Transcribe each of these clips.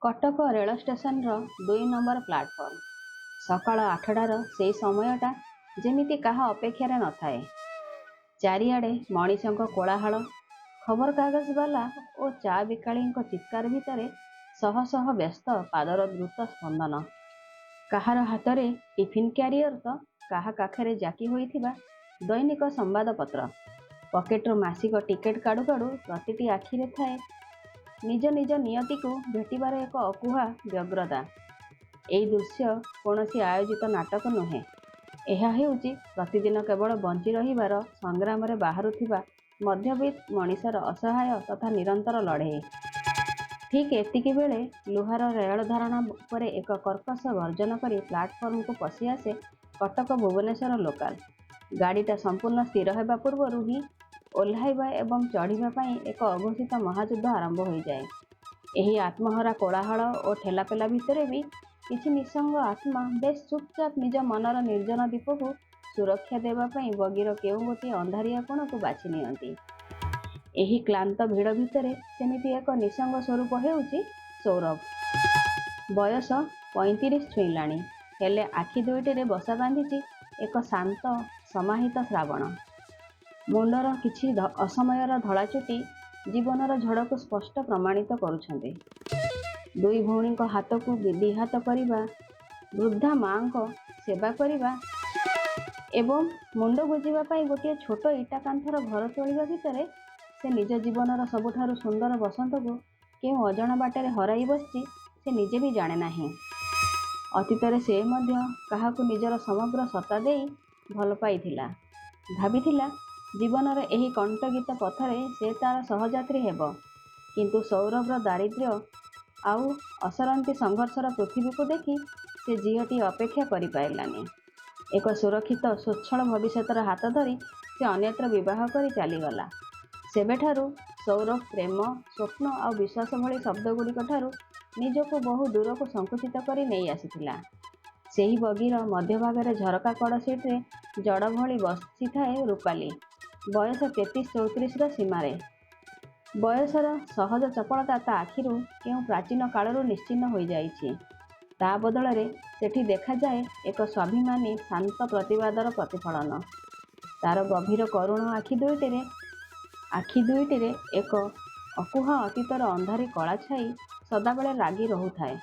କଟକ ରେଳ ଷ୍ଟେସନର 2 number platform. ସକାଳ 8ଟାର ସେଇ ସମୟଟା ଯେମିତି କାହା ଅପେକ୍ଷାରେ ନଥାଏ। ଚାରିଆଡ଼େ ମଣିଷଙ୍କ କୋଳାହଳ, ଖବରକାଗଜବାଲା ଓ ଚା ବିକାଳୀଙ୍କ ଚିତ୍କାର ଭିତରେ ଶହ ଶହ ବ୍ୟସ୍ତ ପାଦର ଦ୍ରୁତ ସ୍ପନ୍ଦନ। କାହାର ହାତରେ ଟିଫିନ୍ କ୍ୟାରିଅର ତ କାହା କାଖରେ ଜାକି ହୋଇଥିବା ଦୈନିକ ସମ୍ବାଦପତ୍ର। ପକେଟରୁ ମାସିକ ଟିକେଟ କାଢ଼ୁ କାଢ଼ୁ ପ୍ରତିଟି ଆଖିରେ ଥାଏ ନିଜ ନିଜ ନିୟତିକୁ ଭେଟିବାର ଏକ ଅକୁହା ବ୍ୟଗ୍ରତା। ଏଇ ଦୃଶ୍ୟ କୌଣସି ଆୟୋଜିତ ନାଟକ ନୁହେଁ। ଏହା ହେଉଛି ପ୍ରତିଦିନ କେବଳ ବଞ୍ଚି ରହିବାର ସଂଗ୍ରାମରେ ବାହାରୁଥିବା ମଧ୍ୟବିତ୍ତ ମଣିଷର ଅସହାୟ ତଥା ନିରନ୍ତର ଲଢ଼େଇ। ଠିକ୍ ଏତିକିବେଳେ ଲୁହାର ରେଳଧାରଣା ଉପରେ ଏକ କର୍କଶ ଗର୍ଜନ କରି ପ୍ଲାଟଫର୍ମକୁ ପଶିଆସେ କଟକ ଭୁବନେଶ୍ୱର ଲୋକାଲ। ଗାଡ଼ିଟା ସମ୍ପୂର୍ଣ୍ଣ ସ୍ଥିର ହେବା ପୂର୍ବରୁ ହିଁ ଓହ୍ଲାଇବା ଏବଂ ଚଢ଼ିବା ପାଇଁ ଏକ ଅଘୋଷିତ ମହାଯୁଦ୍ଧ ଆରମ୍ଭ ହୋଇଯାଏ। ଏହି ଆତ୍ମହରା କୋଳାହଳ ଓ ଠେଲାପେଲା ଭିତରେ ବି କିଛି ନିଃସଙ୍ଗ ଆତ୍ମା ବେଶ୍ ଚୁପଚାପ୍ ନିଜ ମନର ନିର୍ଜନ ଦ୍ୱୀପକୁ ସୁରକ୍ଷା ଦେବା ପାଇଁ ବଗିର କେଉଁ ଗୋଟିଏ ଅନ୍ଧାରିଆ କୋଣକୁ ବାଛି ନିଅନ୍ତି। ଏହି କ୍ଳାନ୍ତ ଭିଡ଼ ଭିତରେ ସେମିତି ଏକ ନିଃସଙ୍ଗ ସ୍ୱରୂପ ହେଉଛି ସୌରଭ। ବୟସ 35 ଛୁଇଁଲାଣି, ହେଲେ ଆଖି ଦୁଇଟିରେ ବସା ବାନ୍ଧିଛି ଏକ ଶାନ୍ତ, ସମାହିତ ଶ୍ରାବଣ। ମୁଣ୍ଡର କିଛି ଅସମୟର ଧଳା ଚୁଟି ଜୀବନର ଝଡ଼କୁ ସ୍ପଷ୍ଟ ପ୍ରମାଣିତ କରୁଛନ୍ତି। ଦୁଇ ଭଉଣୀଙ୍କ ହାତକୁ ଦିହାତ କରିବା, ବୃଦ୍ଧା ମାଆଙ୍କ ସେବା କରିବା ଏବଂ ମୁଣ୍ଡ ଗୁଞ୍ଜିବା ପାଇଁ ଗୋଟିଏ ଛୋଟ ଇଟା କାନ୍ଥର ଘର ତୋଳିବା ଭିତରେ ସେ ନିଜ ଜୀବନର ସବୁଠାରୁ ସୁନ୍ଦର ବସନ୍ତକୁ କେଉଁ ଅଜଣା ବାଟରେ ହରାଇ ବସିଛି, ସେ ନିଜେ ବି ଜାଣେ ନାହିଁ। ଅତୀତରେ ସେ ମଧ୍ୟ କାହାକୁ ନିଜର ସମଗ୍ର ସତ୍ତା ଦେଇ ଭଲ ପାଇଥିଲା। ଭାବିଥିଲା, ଜୀବନର ଏହି କଣ୍ଟକିତ ପଥରେ ସେ ତାର ସହଯାତ୍ରୀ ହେବ। କିନ୍ତୁ ସୌରଭର ଦାରିଦ୍ର୍ୟ ଆଉ ଅସରନ୍ତି ସଂଘର୍ଷର ପୃଥିବୀକୁ ଦେଖି ସେ ଝିଅଟି ଅପେକ୍ଷା କରିପାରିଲାନି। ଏକ ସୁରକ୍ଷିତ, ସ୍ୱଚ୍ଛଳ ଭବିଷ୍ୟତର ହାତ ଧରି ସେ ଅନ୍ୟତ୍ର ବିବାହ କରି ଚାଲିଗଲା। ସେବେଠାରୁ ସୌରଭ ପ୍ରେମ, ସ୍ୱପ୍ନ ଆଉ ବିଶ୍ୱାସ ଭଳି ଶବ୍ଦଗୁଡ଼ିକଠାରୁ ନିଜକୁ ବହୁ ଦୂରକୁ ସଙ୍କୁଚିତ କରି ନେଇ ଆସିଥିଲା। ସେହି ବଗିର ମଧ୍ୟଭାଗରେ ଝରକା କଡ଼ ସିଟରେ ଜଡ଼ ଭଳି ବସିଥାଏ ରୂପାଲି। ବୟସ 33-34ର ସୀମାରେ। ବୟସର ସହଜ ଚପଳତା ତା ଆଖିରୁ କେଉଁ ପ୍ରାଚୀନ କାଳରୁ ନିଶ୍ଚିହ୍ନ ହୋଇଯାଇଛି। ତା ବଦଳରେ ସେଠି ଦେଖାଯାଏ ଏକ ସ୍ୱାଭିମାନୀ ଶାନ୍ତ ପ୍ରତିବାଦର ପ୍ରତିଫଳନ। ତାର ଗଭୀର କରୁଣ ଆଖି ଦୁଇଟିରେ ଏକ ଅକୁହା ଅତୀତର ଅନ୍ଧାରୀ କଳା ଛାଇ ସଦାବେଳେ ଲାଗି ରହୁଥାଏ।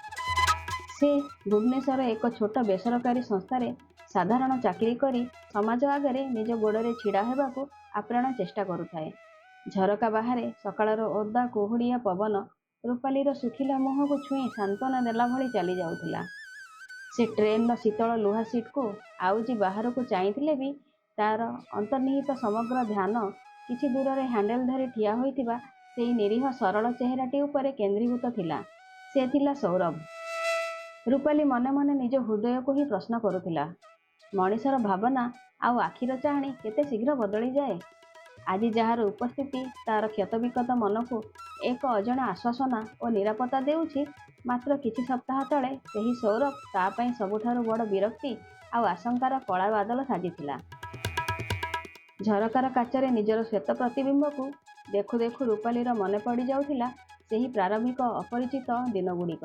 ସେ ଭୁବନେଶ୍ୱରର ଏକ ଛୋଟ ବେସରକାରୀ ସଂସ୍ଥାରେ ସାଧାରଣ ଚାକିରି କରି ସମାଜ ଆଗରେ ନିଜ ଗୋଡ଼ରେ ଛିଡ଼ା ହେବାକୁ ଆପ୍ରାଣ ଚେଷ୍ଟା କରୁଥାଏ। ଝରକା ବାହାରେ ସକାଳର ଓଦା କୁହୁଡ଼ିଆ ପବନ ରୂପାଲିର ଶୁଖିଲା ମୁହଁକୁ ଛୁଇଁ ସାନ୍ତ୍ୱନା ଦେଲା ଭଳି ଚାଲିଯାଉଥିଲା। ସେ ଟ୍ରେନର ଶୀତଳ ଲୁହା ସିଟକୁ ଆଉଜି ବାହାରକୁ ଚାହିଁଥିଲେ ବି ତାର ଅନ୍ତର୍ନିହିତ ସମଗ୍ର ଧ୍ୟାନ କିଛି ଦୂରରେ ହ୍ୟାଣ୍ଡେଲ ଧରି ଠିଆ ହୋଇଥିବା ସେଇ ନିରୀହ ସରଳ ଚେହେରାଟି ଉପରେ କେନ୍ଦ୍ରୀଭୂତ ଥିଲା। ସେ ଥିଲା ସୌରଭ। ରୂପାଲି ମନେ ମନେ ନିଜ ହୃଦୟକୁ ହିଁ ପ୍ରଶ୍ନ କରୁଥିଲା, ମଣିଷର ଭାବନା ଆଉ ଆଖିର ଚାହାଣୀ କେତେ ଶୀଘ୍ର ବଦଳିଯାଏ! ଆଜି ଯାହାର ଉପସ୍ଥିତି ତାର କ୍ଷତବିକ୍ଷତ ମନକୁ ଏକ ଅଜଣା ଆଶ୍ୱାସନା ଓ ନିରାପତ୍ତା ଦେଉଛି, ମାତ୍ର କିଛି ସପ୍ତାହ ତଳେ ସେହି ସୌରଭ ତା ପାଇଁ ସବୁଠାରୁ ବଡ଼ ବିରକ୍ତି ଆଉ ଆଶଙ୍କାର କଳା ବାଦଲ ସାଜିଥିଲା। ଝରକାର କାଚରେ ନିଜର ଶ୍ୱେତ ପ୍ରତିବିମ୍ବକୁ ଦେଖୁ ଦେଖୁ ରୂପାଲିର ମନେ ପଡ଼ିଯାଉଥିଲା ସେହି ପ୍ରାରମ୍ଭିକ ଅପରିଚିତ ଦିନଗୁଡ଼ିକ।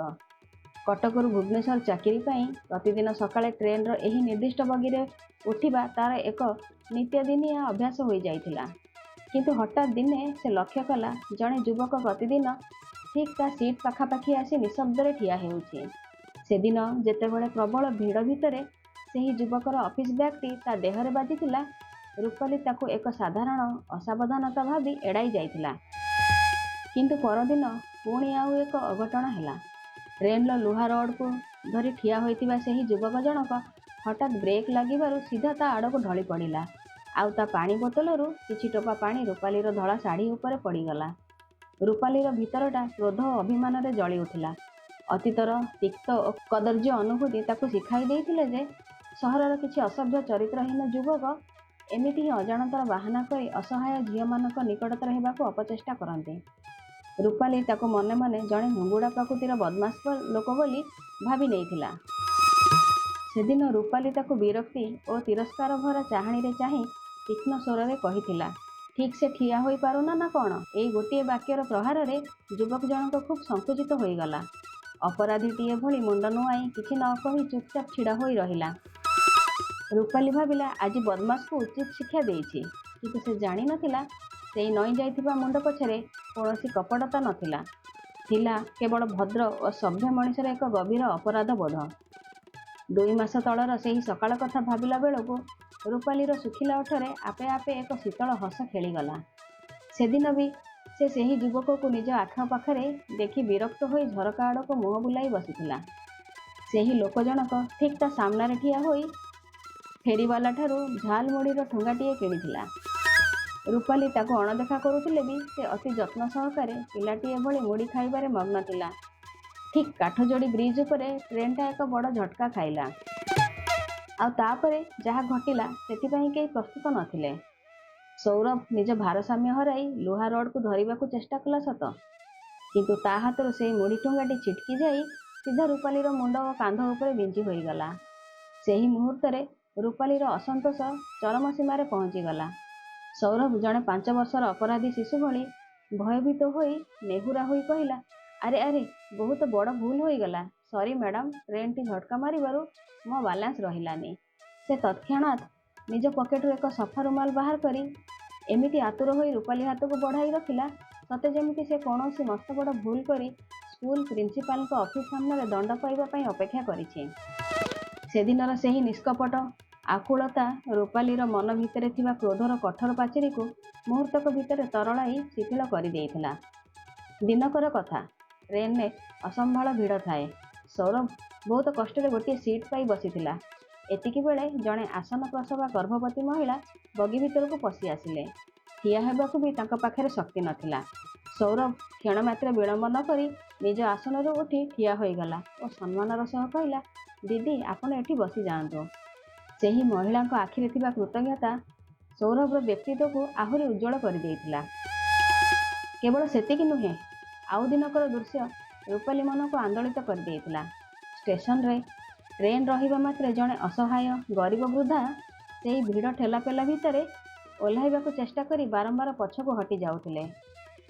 କଟକରୁ ଭୁବନେଶ୍ୱର ଚାକିରି ପାଇଁ ପ୍ରତିଦିନ ସକାଳେ ଟ୍ରେନର ଏହି ନିର୍ଦ୍ଦିଷ୍ଟ ବଗିରେ ଉଠିବା ତାର ଏକ ନିତ୍ୟଦିନିଆ ଅଭ୍ୟାସ ହୋଇଯାଇଥିଲା। କିନ୍ତୁ ହଠାତ୍ ଦିନେ ସେ ଲକ୍ଷ୍ୟ କଲା, ଜଣେ ଯୁବକ ପ୍ରତିଦିନ ଠିକ୍ ତା ସିଟ୍ ପାଖାପାଖି ଆସି ନିଃଶବ୍ଦରେ ଠିଆ ହେଉଛି। ସେଦିନ ଯେତେବେଳେ ପ୍ରବଳ ଭିଡ଼ ଭିତରେ ସେହି ଯୁବକର ଅଫିସ ବ୍ୟାଗଟି ତା ଦେହରେ ବାଜିଥିଲା, ରୂପାଲି ତାକୁ ଏକ ସାଧାରଣ ଅସାବଧାନତା ଭାବି ଏଡ଼ାଇ ଯାଇଥିଲା। କିନ୍ତୁ ପରଦିନ ପୁଣି ଆଉ ଏକ ଅଘଟଣ ହେଲା। ଟ୍ରେନର ଲୁହା ରଡକୁ ଧରି ଠିଆ ହୋଇଥିବା ସେହି ଯୁବକ ଜଣକ ହଠାତ୍ ବ୍ରେକ୍ ଲାଗିବାରୁ ସିଧା ତା ଆଡ଼କୁ ଢଳି ପଡ଼ିଲା, ଆଉ ତା ପାଣି ବୋତଲରୁ କିଛି ଟୋପା ପାଣି ରୂପାଲିର ଧଳା ଶାଢ଼ୀ ଉପରେ ପଡ଼ିଗଲା। ରୂପାଲିର ଭିତରଟା କ୍ରୋଧ ଓ ଅଭିମାନରେ ଜଳି ଉଠିଲା। ଅତୀତର ତିକ୍ତ ଓ କଦର୍ଯ୍ୟ ଅନୁଭୂତି ତାକୁ ଶିଖାଇ ଦେଇଥିଲେ ଯେ ସହରର କିଛି ଅସଭ୍ୟ, ଚରିତ୍ରହୀନ ଯୁବକ ଏମିତି ହିଁ ଅଜାଣତର ବାହାନା କରି ଅସହାୟ ଝିଅମାନଙ୍କ ନିକଟତର ହେବାକୁ ଅପଚେଷ୍ଟା କରନ୍ତି। ରୂପାଲି ତାକୁ ମନେ ମନେ ଜଣେ ଘୁଙ୍ଗୁଡ଼ା ପ୍ରକୃତିର ବଦମାସ ଲୋକ ବୋଲି ଭାବି ନେଇଥିଲା। ସେଦିନ ରୂପାଲି ତାକୁ ବିରକ୍ତି ଓ ତିରସ୍କାର ଭରା ଚାହାଣୀରେ ଚାହିଁ ତୀକ୍ଷ୍ଣ ସ୍ୱରରେ କହିଥିଲା, "ଠିକ୍ ସେ ଠିଆ ହୋଇ ପାରୁନ ନା କ'ଣ?" ଏଇ ଗୋଟିଏ ବାକ୍ୟର ପ୍ରହାରରେ ଯୁବକ ଜଣକ ଖୁବ୍ ସଙ୍କୁଚିତ ହୋଇଗଲା। ଅପରାଧୀଟିଏ ଭଳି ମୁଣ୍ଡ ନୁଆଁଇ କିଛି ନ କହି ଚୁପ୍ଚାପ୍ ଛିଡ଼ା ହୋଇ ରହିଲା। ରୂପାଲି ଭାବିଲା, ଆଜି ବଦମାସକୁ ଉଚିତ ଶିକ୍ଷା ଦେଇଛି। କିନ୍ତୁ ସେ ଜାଣି ନଥିଲା, ସେଇ ନଇଁ ଯାଇଥିବା ମୁଣ୍ଡ ପଛରେ କୌଣସି କପଟତା ନଥିଲା। ଥିଲା କେବଳ ଭଦ୍ର ଓ ସଭ୍ୟ ମଣିଷର ଏକ ଗଭୀର ଅପରାଧବୋଧ। 2 ମାସ ତଳର ସେହି ସକାଳ କଥା ଭାବିଲା ବେଳକୁ ରୂପାଲିର ଶୁଖିଲା ଓଠରେ ଆପେ ଆପେ ଏକ ଶୀତଳ ହସ ଖେଳିଗଲା। ସେଦିନ ବି ସେ ସେହି ଯୁବକକୁ ନିଜ ଆଖପାଖରେ ଦେଖି ବିରକ୍ତ ହୋଇ ଝରକା ଆଡ଼କୁ ମୁହଁ ବୁଲାଇ ବସିଥିଲା। ସେହି ଲୋକ ଜଣକ ଠିକ୍ ତା ସାମ୍ନାରେ ଠିଆ ହୋଇ ଫେରିବାଲାଠାରୁ ଝାଲମୁଢ଼ିର ଠୁଙ୍ଗାଟିଏ କିଣିଥିଲା। ରୂପାଲି ତାକୁ ଅଣଦେଖା କରୁଥିଲେ ବି ସେ ଅତି ଯତ୍ନ ସହକାରେ ପିଲାଟିଏ ଭଳି ମୁଢ଼ି ଖାଇବାରେ ମଗ୍ନ ଥିଲା। ଠିକ୍ କାଠଯୋଡ଼ି ବ୍ରିଜ୍ ଉପରେ ଟ୍ରେନ୍ଟା ଏକ ବଡ଼ ଝଟକା ଖାଇଲା। ଆଉ ତା'ପରେ ଯାହା ଘଟିଲା, ସେଥିପାଇଁ କେହି ପ୍ରସ୍ତୁତ ନଥିଲେ। ସୌରଭ ନିଜ ଭାରସାମ୍ୟ ହରାଇ ଲୁହା ରଡ୍କୁ ଧରିବାକୁ ଚେଷ୍ଟା କଲା ସତ, କିନ୍ତୁ ତା ହାତରୁ ସେଇ ମୁଢ଼ି ଠୁଙ୍ଗାଟି ଛିଟକି ଯାଇ ସିଧା ରୂପାଲିର ମୁଣ୍ଡ ଓ କାନ୍ଧ ଉପରେ ବିଞ୍ଚି ହୋଇଗଲା। ସେହି ମୁହୂର୍ତ୍ତରେ ରୂପାଲିର ଅସନ୍ତୋଷ ଚରମ ସୀମାରେ ପହଞ୍ଚିଗଲା। ସୌରଭ ଜଣେ 5 ବର୍ଷର ଅପରାଧୀ ଶିଶୁ ଭଳି ଭୟଭୀତ ହୋଇ ନେହୁରା ହୋଇ କହିଲା, "ଆରେ ଆରେ, ବହୁତ ବଡ଼ ଭୁଲ ହୋଇଗଲା। ସରି ମ୍ୟାଡାମ୍, ଟ୍ରେନ୍ଟି ଝଟକା ମାରିବାରୁ ମୋ ବାଲାନ୍ସ ରହିଲାନି।" ସେ ତତ୍କ୍ଷଣାତ୍ ନିଜ ପକେଟରୁ ଏକ ସଫା ରୁମାଲ ବାହାର କରି ଏମିତି ଆତୁର ହୋଇ ରୂପାଲି ହାତକୁ ବଢ଼ାଇ ରଖିଲା, ସତେ ଯେମିତି ସେ କୌଣସି ମସ୍ତବଡ଼ ଭୁଲ କରି ସ୍କୁଲ ପ୍ରିନ୍ସିପାଲଙ୍କ ଅଫିସ ସାମ୍ନାରେ ଦଣ୍ଡ ପାଇବା ପାଇଁ ଅପେକ୍ଷା କରିଛି। ସେଦିନର ସେହି ନିଷ୍କପଟ ଆକୁଳତା ରୂପାଲିର ମନ ଭିତରେ ଥିବା କ୍ରୋଧର କଠୋର ପାଚେରୀକୁ ମୁହୂର୍ତ୍ତକ ଭିତରେ ତରଳାଇ ଶିଥିଳ କରିଦେଇଥିଲା। ଦିନକର କଥା। ଟ୍ରେନରେ ଅସମ୍ଭାଳ ଭିଡ଼ ଥାଏ। ସୌରଭ ବହୁତ କଷ୍ଟରେ ଗୋଟିଏ ସିଟ୍ ପାଇ ବସିଥିଲା। ଏତିକିବେଳେ ଜଣେ ଆସନ୍ନ ପ୍ରସବା ଗର୍ଭବତୀ ମହିଳା ବଗି ଭିତରକୁ ପଶି ଆସିଲେ। ଠିଆ ହେବାକୁ ବି ତାଙ୍କ ପାଖରେ ଶକ୍ତି ନଥିଲା। ସୌରଭ କ୍ଷଣମାତ୍ର ବିଳମ୍ବ ନ କରି ନିଜ ଆସନରୁ ଉଠି ଠିଆ ହୋଇଗଲା ଓ ସମ୍ମାନର ସହ କହିଲା, "ଦିଦି, ଆପଣ ଏଠି ବସିଯାଆନ୍ତୁ।" ସେହି ମହିଳାଙ୍କ ଆଖିରେ ଥିବା କୃତଜ୍ଞତା ସୌରଭର ବ୍ୟକ୍ତିତ୍ୱକୁ ଆହୁରି ଉଜ୍ଜ୍ୱଳ କରିଦେଇଥିଲା। କେବଳ ସେତିକି ନୁହେଁ, ଆଉ ଦିନକର ଦୃଶ୍ୟ ରୂପାଲି ମନକୁ ଆନ୍ଦୋଳିତ କରିଦେଇଥିଲା। ଷ୍ଟେସନରେ ଟ୍ରେନ୍ ରହିବା ମାତ୍ରେ ଜଣେ ଅସହାୟ ଗରିବ ବୃଦ୍ଧା ସେହି ଭିଡ଼ ଠେଲାପେଲା ଭିତରେ ଓହ୍ଲାଇବାକୁ ଚେଷ୍ଟା କରି ବାରମ୍ବାର ପଛକୁ ହଟି ଯାଉଥିଲେ।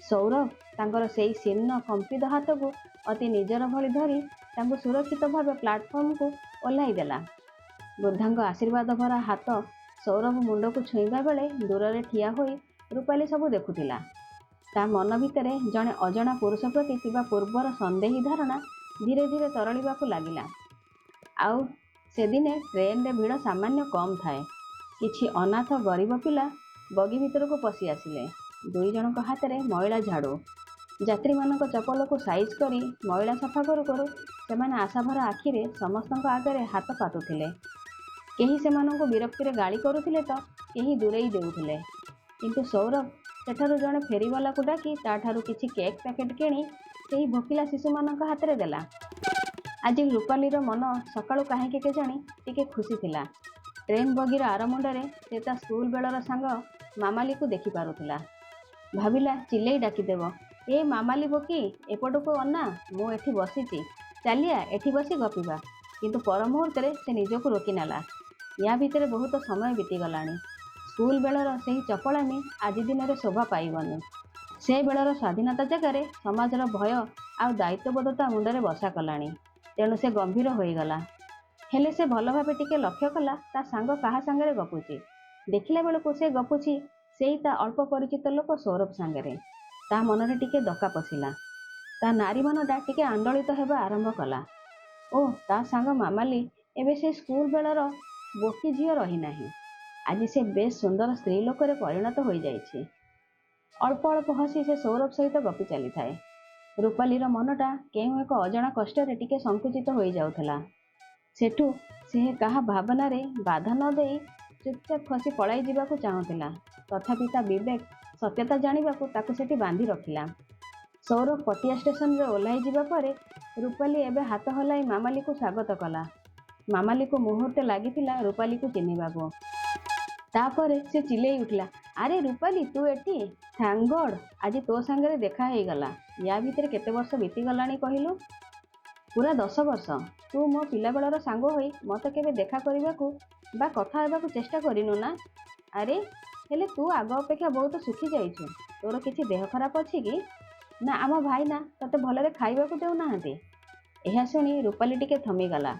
ସୌରଭ ତାଙ୍କର ସେଇ ଶୀର୍ଣ୍ଣ କମ୍ପିତ ହାତକୁ ଅତି ନିଜର ଭଳି ଧରି ତାଙ୍କୁ ସୁରକ୍ଷିତ ଭାବେ ପ୍ଲାଟଫର୍ମକୁ ଓହ୍ଲାଇ ଦେଲା। ବୃଦ୍ଧାଙ୍କ ଆଶୀର୍ବାଦ ଭରା ହାତ ସୌରଭ ମୁଣ୍ଡକୁ ଛୁଇଁବା ବେଳେ ଦୂରରେ ଠିଆ ହୋଇ ରୂପାଲି ସବୁ ଦେଖୁଥିଲା। ତା ମନ ଭିତରେ ଜଣେ ଅଜଣା ପୁରୁଷ ପ୍ରତି ଥିବା ପୂର୍ବର ସନ୍ଦେହୀ ଧାରଣା ଧୀରେ ଧୀରେ ତରଳିବାକୁ ଲାଗିଲା। ଆଉ ସେଦିନେ ଟ୍ରେନରେ ଭିଡ଼ ସାମାନ୍ୟ କମ୍ ଥାଏ। କିଛି ଅନାଥ ଗରିବ ପିଲା ବଗି ଭିତରକୁ ପଶି ଆସିଲେ। ଦୁଇ ଜଣଙ୍କ ହାତରେ ମଇଳା ଝାଡ଼ୁ। ଯାତ୍ରୀମାନଙ୍କ ଚପଲକୁ ସାଇଜ୍ କରି ମଇଳା ସଫା କରୁ କରୁ ସେମାନେ ଆଶାଭରା ଆଖିରେ ସମସ୍ତଙ୍କ ଆଗରେ ହାତ ପାତୁଥିଲେ। କେହି ସେମାନଙ୍କୁ ବିରକ୍ତିରେ ଗାଳି କରୁଥିଲେ ତ କେହି ଦୂରେଇ ଦେଉଥିଲେ। କିନ୍ତୁ ସୌରଭ ସେଠାରୁ ଜଣେ ଫେରିବାଲାକୁ ଡାକି ତା'ଠାରୁ କିଛି କେକ୍ ପ୍ୟାକେଟ୍ କିଣି ସେହି ଭୋକିଲା ଶିଶୁମାନଙ୍କ ହାତରେ ଦେଲା। ଆଜି ରୂପାଲିର ମନ ସକାଳୁ କାହିଁକି କେଜାଣି ଟିକେ ଖୁସି ଥିଲା। ଟ୍ରେନ୍ ବଗିର ଆର ମୁଣ୍ଡରେ ସେ ତା ସ୍କୁଲ ବେଳର ସାଙ୍ଗ ମାମାଲିକୁ ଦେଖିପାରୁଥିଲା। ଭାବିଲା ଚିଲେଇ ଡାକିଦେବ, "ଏ ମାମାଲି ବୋକି, ଏପଟକୁ ଅନା, ମୁଁ ଏଠି ବସିଛି। ଚାଲିଆ, ଏଠି ବସି ଗପିବା।" କିନ୍ତୁ ପର ମୁହୂର୍ତ୍ତରେ ସେ ନିଜକୁ ରୋକିନେଲା। ୟା ଭିତରେ ବହୁତ ସମୟ ବିତିଗଲାଣି। ସ୍କୁଲ ବେଳର ସେହି ଚପଳାମି ଆଜି ଦିନରେ ଶୋଭା ପାଇବନି। ସେ ବେଳର ସ୍ୱାଧୀନତା ଜାଗାରେ ସମାଜର ଭୟ ଆଉ ଦାୟିତ୍ୱବୋଧ ତା ମୁଣ୍ଡରେ ବସା କଲାଣି। ତେଣୁ ସେ ଗମ୍ଭୀର ହୋଇଗଲା। ହେଲେ ସେ ଭଲ ଭାବେ ଟିକେ ଲକ୍ଷ୍ୟ କଲା, ତା ସାଙ୍ଗ କାହା ସାଙ୍ଗରେ ଗପୁଛି। ଦେଖିଲା ବେଳକୁ ସେ ଗପୁଛି ସେଇ ତା ଅଳ୍ପ ପରିଚିତ ଲୋକ ସୌରଭ ସାଙ୍ଗରେ। ତା ମନରେ ଟିକେ ଦକା ପଶିଲା। ତା ନାରୀ ମନଟା ଟିକେ ଆନ୍ଦୋଳିତ ହେବା ଆରମ୍ଭ କଲା ଓ ତା ସାଙ୍ଗ ମାମାଲି ଏବେ ସେ ସ୍କୁଲ ବେଳର ବୋକି ଝିଅ ରହିନାହିଁ। ଆଜି ସେ ବେଶ୍ ସୁନ୍ଦର ସ୍ତ୍ରୀ ଲୋକରେ ପରିଣତ ହୋଇଯାଇଛି। ଅଳ୍ପ ଅଳ୍ପ ହସି ସେ ସୌରଭ ସହିତ ଗପି ଚାଲିଥାଏ। ରୂପାଲିର ମନଟା କେଉଁ ଏକ ଅଜଣା କଷ୍ଟରେ ଟିକେ ସଂକୁଚିତ ହୋଇଯାଉଥିଲା। ସେଠୁ ସେ କାହା ଭାବନାରେ ବାଧା ନ ଦେଇ ଚୁପଚାପ ଖସି ପଳାଇ ଯିବାକୁ ଚାହୁଁଥିଲା। ତଥାପି ତା ବିବେକ ସତ୍ୟତା ଜାଣିବାକୁ ତାକୁ ସେଠି ବାନ୍ଧି ରଖିଲା। ସୌରଭ ପଟିଆ ଷ୍ଟେସନରେ ଓହ୍ଲାଇ ଯିବା ପରେ ରୂପାଲି ଏବେ ହାତ ହଲାଇ ମାମାଲିକୁ ସ୍ୱାଗତ କଲା। ମାମାଲିକୁ ମୁହୂର୍ତ୍ତେ ଲାଗିଥିଲା ରୂପାଲିକୁ ଚିହ୍ନିବାକୁ। ତାପରେ ସେ ଚିଲେଇ ଉଠିଲା, "ଆରେ ରୂପାଲି, ତୁ ଏଠି! Thank God, ଆଜି ତୋ ସାଙ୍ଗରେ ଦେଖା ହେଇଗଲା। ୟା ଭିତରେ କେତେ ବର୍ଷ ବିତିଗଲାଣି କହିଲୁ? ପୁରା 10 ବର୍ଷ। ତୁ ମୋ ପିଲାବେଳର ସାଙ୍ଗ ହୋଇ ମୋତେ କେବେ ଦେଖା କରିବାକୁ ବା କଥା ହେବାକୁ ଚେଷ୍ଟା କରିନୁ ନା? ଆରେ ହେଲେ ତୁ ଆଗ ଅପେକ୍ଷା ବହୁତ ଶୁଖି ଯାଇଛୁ। ତୋର କିଛି ଦେହ ଖରାପ ଅଛି କି? ନା ଆମ ଭାଇନା ତୋତେ ଭଲରେ ଖାଇବାକୁ ଦେଉନାହାନ୍ତି? ଏହା ଶୁଣି ରୂପାଲି ଟିକେ ଥମିଗଲା।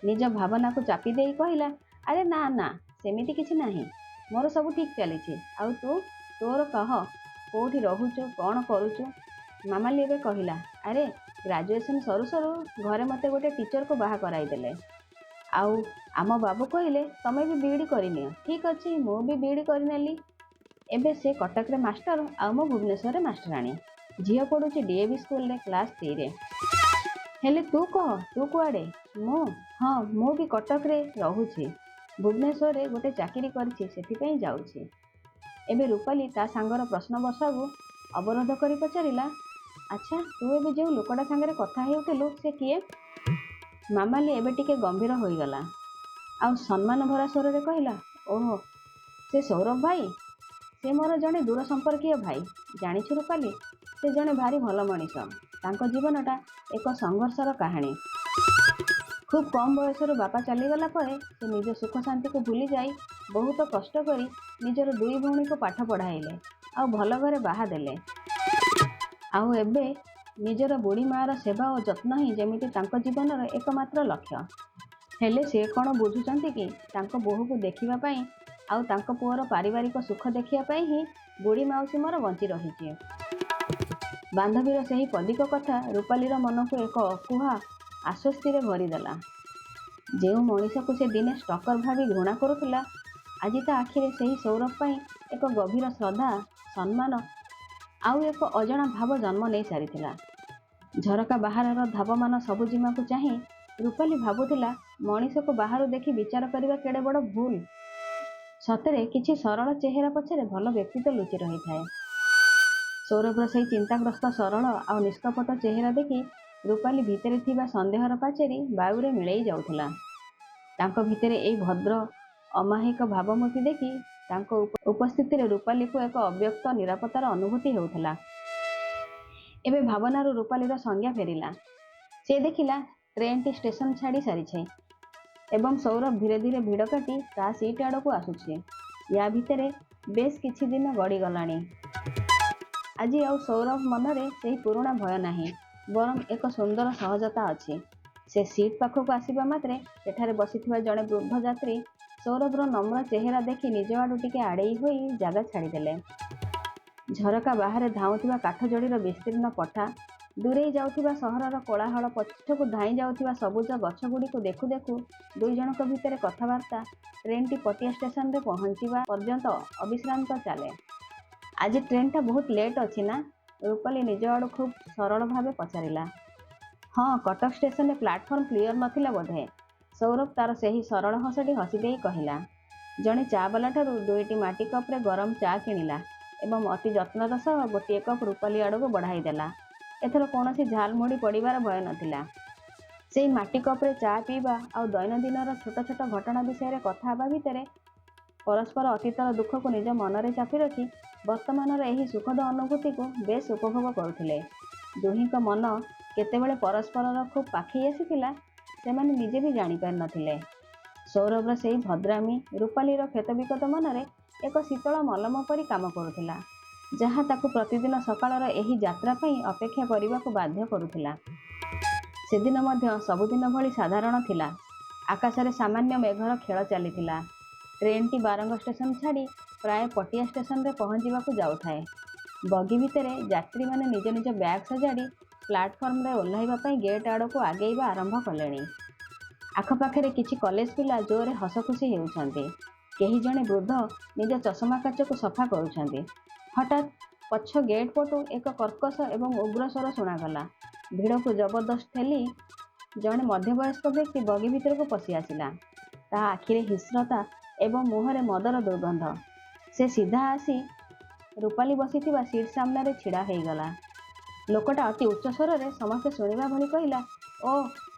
ନିଜ ଭାବନାକୁ ଚାପି ଦେଇ କହିଲା, ଆରେ ନା ନା, ସେମିତି କିଛି ନାହିଁ। ମୋର ସବୁ ଠିକ୍ ଚାଲିଛି। ଆଉ ତୁ? ତୋର କହ, କୋଉଠି ରହୁଛୁ, କ'ଣ କରୁଛୁ? ମାମାଲି ଏବେ କହିଲା, ଆରେ ଗ୍ରାଜୁଏସନ୍ ସରୁ ସରୁ ଘରେ ମୋତେ ଗୋଟେ ଟିଚରକୁ ବାହା କରାଇଦେଲେ। ଆଉ ଆମ ବାବୁ କହିଲେ, ତମେ ବି ବିଇଡ଼ି କରିନିଅ। ଠିକ୍ ଅଛି, ମୁଁ ବି ବିଇଡ଼ି କରିନେଲି। ଏବେ ସେ କଟକରେ ମାଷ୍ଟର ଆଉ ମୁଁ ଭୁବନେଶ୍ୱରରେ ମାଷ୍ଟରାଣୀ। ଝିଅ ପଢ଼ୁଛି ଡିଏଭି ସ୍କୁଲରେ କ୍ଲାସ୍ 3ରେ। ହେଲେ ତୁ କହ, ତୁ କୁଆଡ଼େ? ମୁଁ? ହଁ, ମୁଁ ବି କଟକରେ ରହୁଛି। ଭୁବନେଶ୍ୱରରେ ଗୋଟେ ଚାକିରି କରିଛି, ସେଥିପାଇଁ ଯାଉଛି। ଏବେ ରୂପାଲି ତା ସାଙ୍ଗର ପ୍ରଶ୍ନ ବର୍ଷାକୁ ଅବରୋଧ କରି ପଚାରିଲା, ଆଚ୍ଛା, ତୁ ଏବେ ଯେଉଁ ଲୋକଟା ସାଙ୍ଗରେ କଥା ହେଉଥିଲୁ ସେ କିଏ? ମାମାଲି ଏବେ ଟିକେ ଗମ୍ଭୀର ହୋଇଗଲା ଆଉ ସମ୍ମାନ ଭରା ସ୍ୱରରେ କହିଲା, ଓହୋ, ସେ ସୌରଭ ଭାଇ। ସେ ମୋର ଜଣେ ଦୂର ସମ୍ପର୍କୀୟ ଭାଇ। ଜାଣିଛୁ ରୂପାଲି, ସେ ଜଣେ ଭାରି ଭଲ ମଣିଷ। ତାଙ୍କ ଜୀବନଟା ଏକ ସଂଘର୍ଷର କାହାଣୀ। ଖୁବ୍ କମ୍ ବୟସରୁ ବାପା ଚାଲିଗଲା ପରେ ସେ ନିଜ ସୁଖ ଶାନ୍ତିକୁ ଭୁଲିଯାଇ ବହୁତ କଷ୍ଟ କରି ନିଜର ଦୁଇ ଭଉଣୀକୁ ପାଠ ପଢ଼ାଇଲେ ଆଉ ଭଲ ଘରେ ବାହା ଦେଲେ। ଆଉ ଏବେ ନିଜର ବୁଢ଼ୀ ମାଆର ସେବା ଓ ଯତ୍ନ ହିଁ ଯେମିତି ତାଙ୍କ ଜୀବନର ଏକମାତ୍ର ଲକ୍ଷ୍ୟ। ହେଲେ ସେ କ'ଣ ବୁଝୁଛନ୍ତି କି, ତାଙ୍କ ବୋହୂକୁ ଦେଖିବା ପାଇଁ ଆଉ ତାଙ୍କ ପୁଅର ପାରିବାରିକ ସୁଖ ଦେଖିବା ପାଇଁ ହିଁ ବୁଢ଼ୀ ମାଉସୀ ମୋର ବଞ୍ଚି ରହିଛି। ବାନ୍ଧବୀର ସେହି ପଦିକ କଥା ରୂପାଲିର ମନକୁ ଏକ ଅକୁହା ଆଶ୍ୱସ୍ତିରେ ଭରିଦେଲା। ଯେଉଁ ମଣିଷକୁ ସେ ଦିନେ ଷ୍ଟକର ଭାବି ଘୃଣା କରୁଥିଲା, ଆଜି ତା ଆଖିରେ ସେହି ସୌରଭ ପାଇଁ ଏକ ଗଭୀର ଶ୍ରଦ୍ଧା, ସମ୍ମାନ ଆଉ ଏକ ଅଜଣା ଭାବ ଜନ୍ମ ନେଇ ସାରିଥିଲା। ଝରକା ବାହାରର ଧାବମାନ ସବୁଜିମାକୁ ଚାହିଁ ରୂପାଲି ଭାବୁଥିଲା, ମଣିଷକୁ ବାହାରୁ ଦେଖି ବିଚାର କରିବା କେଡ଼େ ବଡ଼ ଭୁଲ। ସତରେ କିଛି ସରଳ ଚେହେରା ପଛରେ ଭଲ ବ୍ୟକ୍ତିତ୍ୱ ଲୁଚି ରହିଥାଏ। ସୌରଭର ସେହି ଚିନ୍ତାଗ୍ରସ୍ତ ସରଳ ଆଉ ନିଷ୍କପଟ ଚେହେରା ଦେଖି ରୂପାଲି ଭିତରେ ଥିବା ସନ୍ଦେହର ପାଚେରୀ ବାୟୁରେ ମିଳେଇ ଯାଉଥିଲା। ତାଙ୍କ ଭିତରେ ଏଇ ଭଦ୍ର ଅମାହିକ ଭାବମୂର୍ତ୍ତି ଦେଖି ତାଙ୍କ ଉପସ୍ଥିତିରେ ରୂପାଲିକୁ ଏକ ଅବ୍ୟକ୍ତ ନିରାପତ୍ତାର ଅନୁଭୂତି ହେଉଥିଲା। ଏବେ ଭାବନାରୁ ରୂପାଲିର ସଂଜ୍ଞା ଫେରିଲା। ସେ ଦେଖିଲା ଟ୍ରେନ୍ଟି ଷ୍ଟେସନ ଛାଡ଼ି ସାରିଛି ଏବଂ ସୌରଭ ଧୀରେ ଧୀରେ ଭିଡ଼ କାଟି ତା ସିଟ୍ ଆଡ଼କୁ ଆସୁଛି। ୟା ଭିତରେ ବେଶ୍ କିଛି ଦିନ ଗଡ଼ିଗଲାଣି। ଆଜି ଆଉ ସୌରଭ ମନରେ ସେହି ପୁରୁଣା ଭୟ ନାହିଁ, ବରଂ ଏକ ସୁନ୍ଦର ସହଜତା ଅଛି। ସେ ସିଟ୍ ପାଖକୁ ଆସିବା ମାତ୍ରେ ସେଠାରେ ବସିଥିବା ଜଣେ ବୃଦ୍ଧ ଯାତ୍ରୀ ସୌରଭର ନମ୍ର ଚେହେରା ଦେଖି ନିଜ ଆଡ଼ୁ ଟିକେ ଆଡ଼େଇ ହୋଇ ଜାଗା ଛାଡ଼ିଦେଲେ। ଝରକା ବାହାରେ ଧାଉଁଥିବା କାଠଯୋଡ଼ିର ବିସ୍ତୀର୍ଣ୍ଣ ପଠା, ଦୂରେଇ ଯାଉଥିବା ସହରର କୋଳାହଳ ପଛକୁ ଧାଇଁ ଯାଉଥିବା ସବୁଜ ଗଛଗୁଡ଼ିକୁ ଦେଖୁ ଦେଖୁ ଦୁଇ ଜଣଙ୍କ ଭିତରେ କଥାବାର୍ତ୍ତା ଟ୍ରେନ୍ଟି ପଟିଆ ଷ୍ଟେସନରେ ପହଞ୍ଚିବା ପର୍ଯ୍ୟନ୍ତ ଅବିଶ୍ରାନ୍ତ ଚାଲେ। ଆଜି ଟ୍ରେନ୍ଟା ବହୁତ ଲେଟ୍ ଅଛି ନା? ରୂପାଲି ନିଜ ଆଡ଼ୁ ଖୁବ୍ ସରଳ ଭାବେ ପଚାରିଲା। ହଁ, କଟକ ଷ୍ଟେସନରେ ପ୍ଲାଟଫର୍ମ କ୍ଲିଅର ନଥିଲା ବୋଧେ। ସୌରଭ ତାର ସେହି ସରଳ ହସଟି ହସିଦେଇ କହିଲା। ଜଣେ ଚା ବାଲାଠାରୁ ଦୁଇଟି ମାଟି କପ୍ରେ ଗରମ ଚା କିଣିଲା ଏବଂ ଅତି ଯତ୍ନର ସହ ଗୋଟିଏ କପ୍ ରୂପାଲି ଆଡ଼କୁ ବଢ଼ାଇଦେଲା। ଏଥର କୌଣସି ଝାଲମୁଢ଼ି ପଡ଼ିବାର ଭୟ ନଥିଲା। ସେଇ ମାଟି କପ୍ରେ ଚା ପିଇବା ଆଉ ଦୈନନ୍ଦିନର ଛୋଟ ଛୋଟ ଘଟଣା ବିଷୟରେ କଥା ହେବା ଭିତରେ ପରସ୍ପର ଅତୀତର ଦୁଃଖକୁ ନିଜ ମନରେ ଚାପି ରଖି ବର୍ତ୍ତମାନର ଏହି ସୁଖଦ ଅନୁଭୂତିକୁ ବେଶ୍ ଉପଭୋଗ କରୁଥିଲେ। ଦୁହିଁଙ୍କ ମନ କେତେବେଳେ ପରସ୍ପରର ଖୁବ୍ ପାଖେଇ ଆସିଥିଲା, ସେମାନେ ନିଜେ ବି ଜାଣିପାରିନଥିଲେ। ସୌରଭର ସେହି ଭଦ୍ରାମି ରୂପାଲିର କ୍ଷତବିକ୍ଷତ ମନରେ ଏକ ଶୀତଳ ମଲମ ପରି କାମ କରୁଥିଲା, ଯାହା ତାକୁ ପ୍ରତିଦିନ ସକାଳର ଏହି ଯାତ୍ରା ପାଇଁ ଅପେକ୍ଷା କରିବାକୁ ବାଧ୍ୟ କରୁଥିଲା। ସେଦିନ ମଧ୍ୟ ସବୁଦିନ ଭଳି ସାଧାରଣ ଥିଲା। ଆକାଶରେ ସାମାନ୍ୟ ମେଘର ଖେଳ ଚାଲିଥିଲା। ଟ୍ରେନ୍ଟି ବାରଙ୍ଗ ଷ୍ଟେସନ ଛାଡ଼ି ପ୍ରାୟ ପଟିଆ ଷ୍ଟେସନରେ ପହଞ୍ଚିବାକୁ ଯାଉଥାଏ। ବଗି ଭିତରେ ଯାତ୍ରୀମାନେ ନିଜ ନିଜ ବ୍ୟାଗ୍ ସଜାଡ଼ି ପ୍ଲାଟଫର୍ମରେ ଓହ୍ଲାଇବା ପାଇଁ ଗେଟ୍ ଆଡ଼କୁ ଆଗେଇବା ଆରମ୍ଭ କଲେଣି। ଆଖପାଖରେ କିଛି କଲେଜ ପିଲା ଜୋରରେ ହସଖୁସି ହେଉଛନ୍ତି। କେହି ଜଣେ ବୃଦ୍ଧ ନିଜ ଚଷମା କାଚକୁ ସଫା କରୁଛନ୍ତି। ହଠାତ୍ ପଛ ଗେଟ୍ ପଟୁ ଏକ କର୍କଶ ଏବଂ ଉଗ୍ର ସ୍ୱର ଶୁଣାଗଲା। ଭିଡ଼କୁ ଜବରଦସ୍ତ ଠେଲି ଜଣେ ମଧ୍ୟବୟସ୍କ ବ୍ୟକ୍ତି ବଗି ଭିତରକୁ ପଶି ଆସିଲା। ତା ଆଖିରେ ହିଂସ୍ରତା ଏବଂ ମୁହଁରେ ମଦର ଦୁର୍ଗନ୍ଧ। ସେ ସିଧା ଆସି ରୂପାଲି ବସିଥିବା ସିଟ୍ ସାମ୍ନାରେ ଛିଡ଼ା ହେଇଗଲା। ଲୋକଟା ଅତି ଉଚ୍ଚ ସ୍ୱରରେ ସମସ୍ତେ ଶୁଣିବା ଭଳି କହିଲା, ଓ,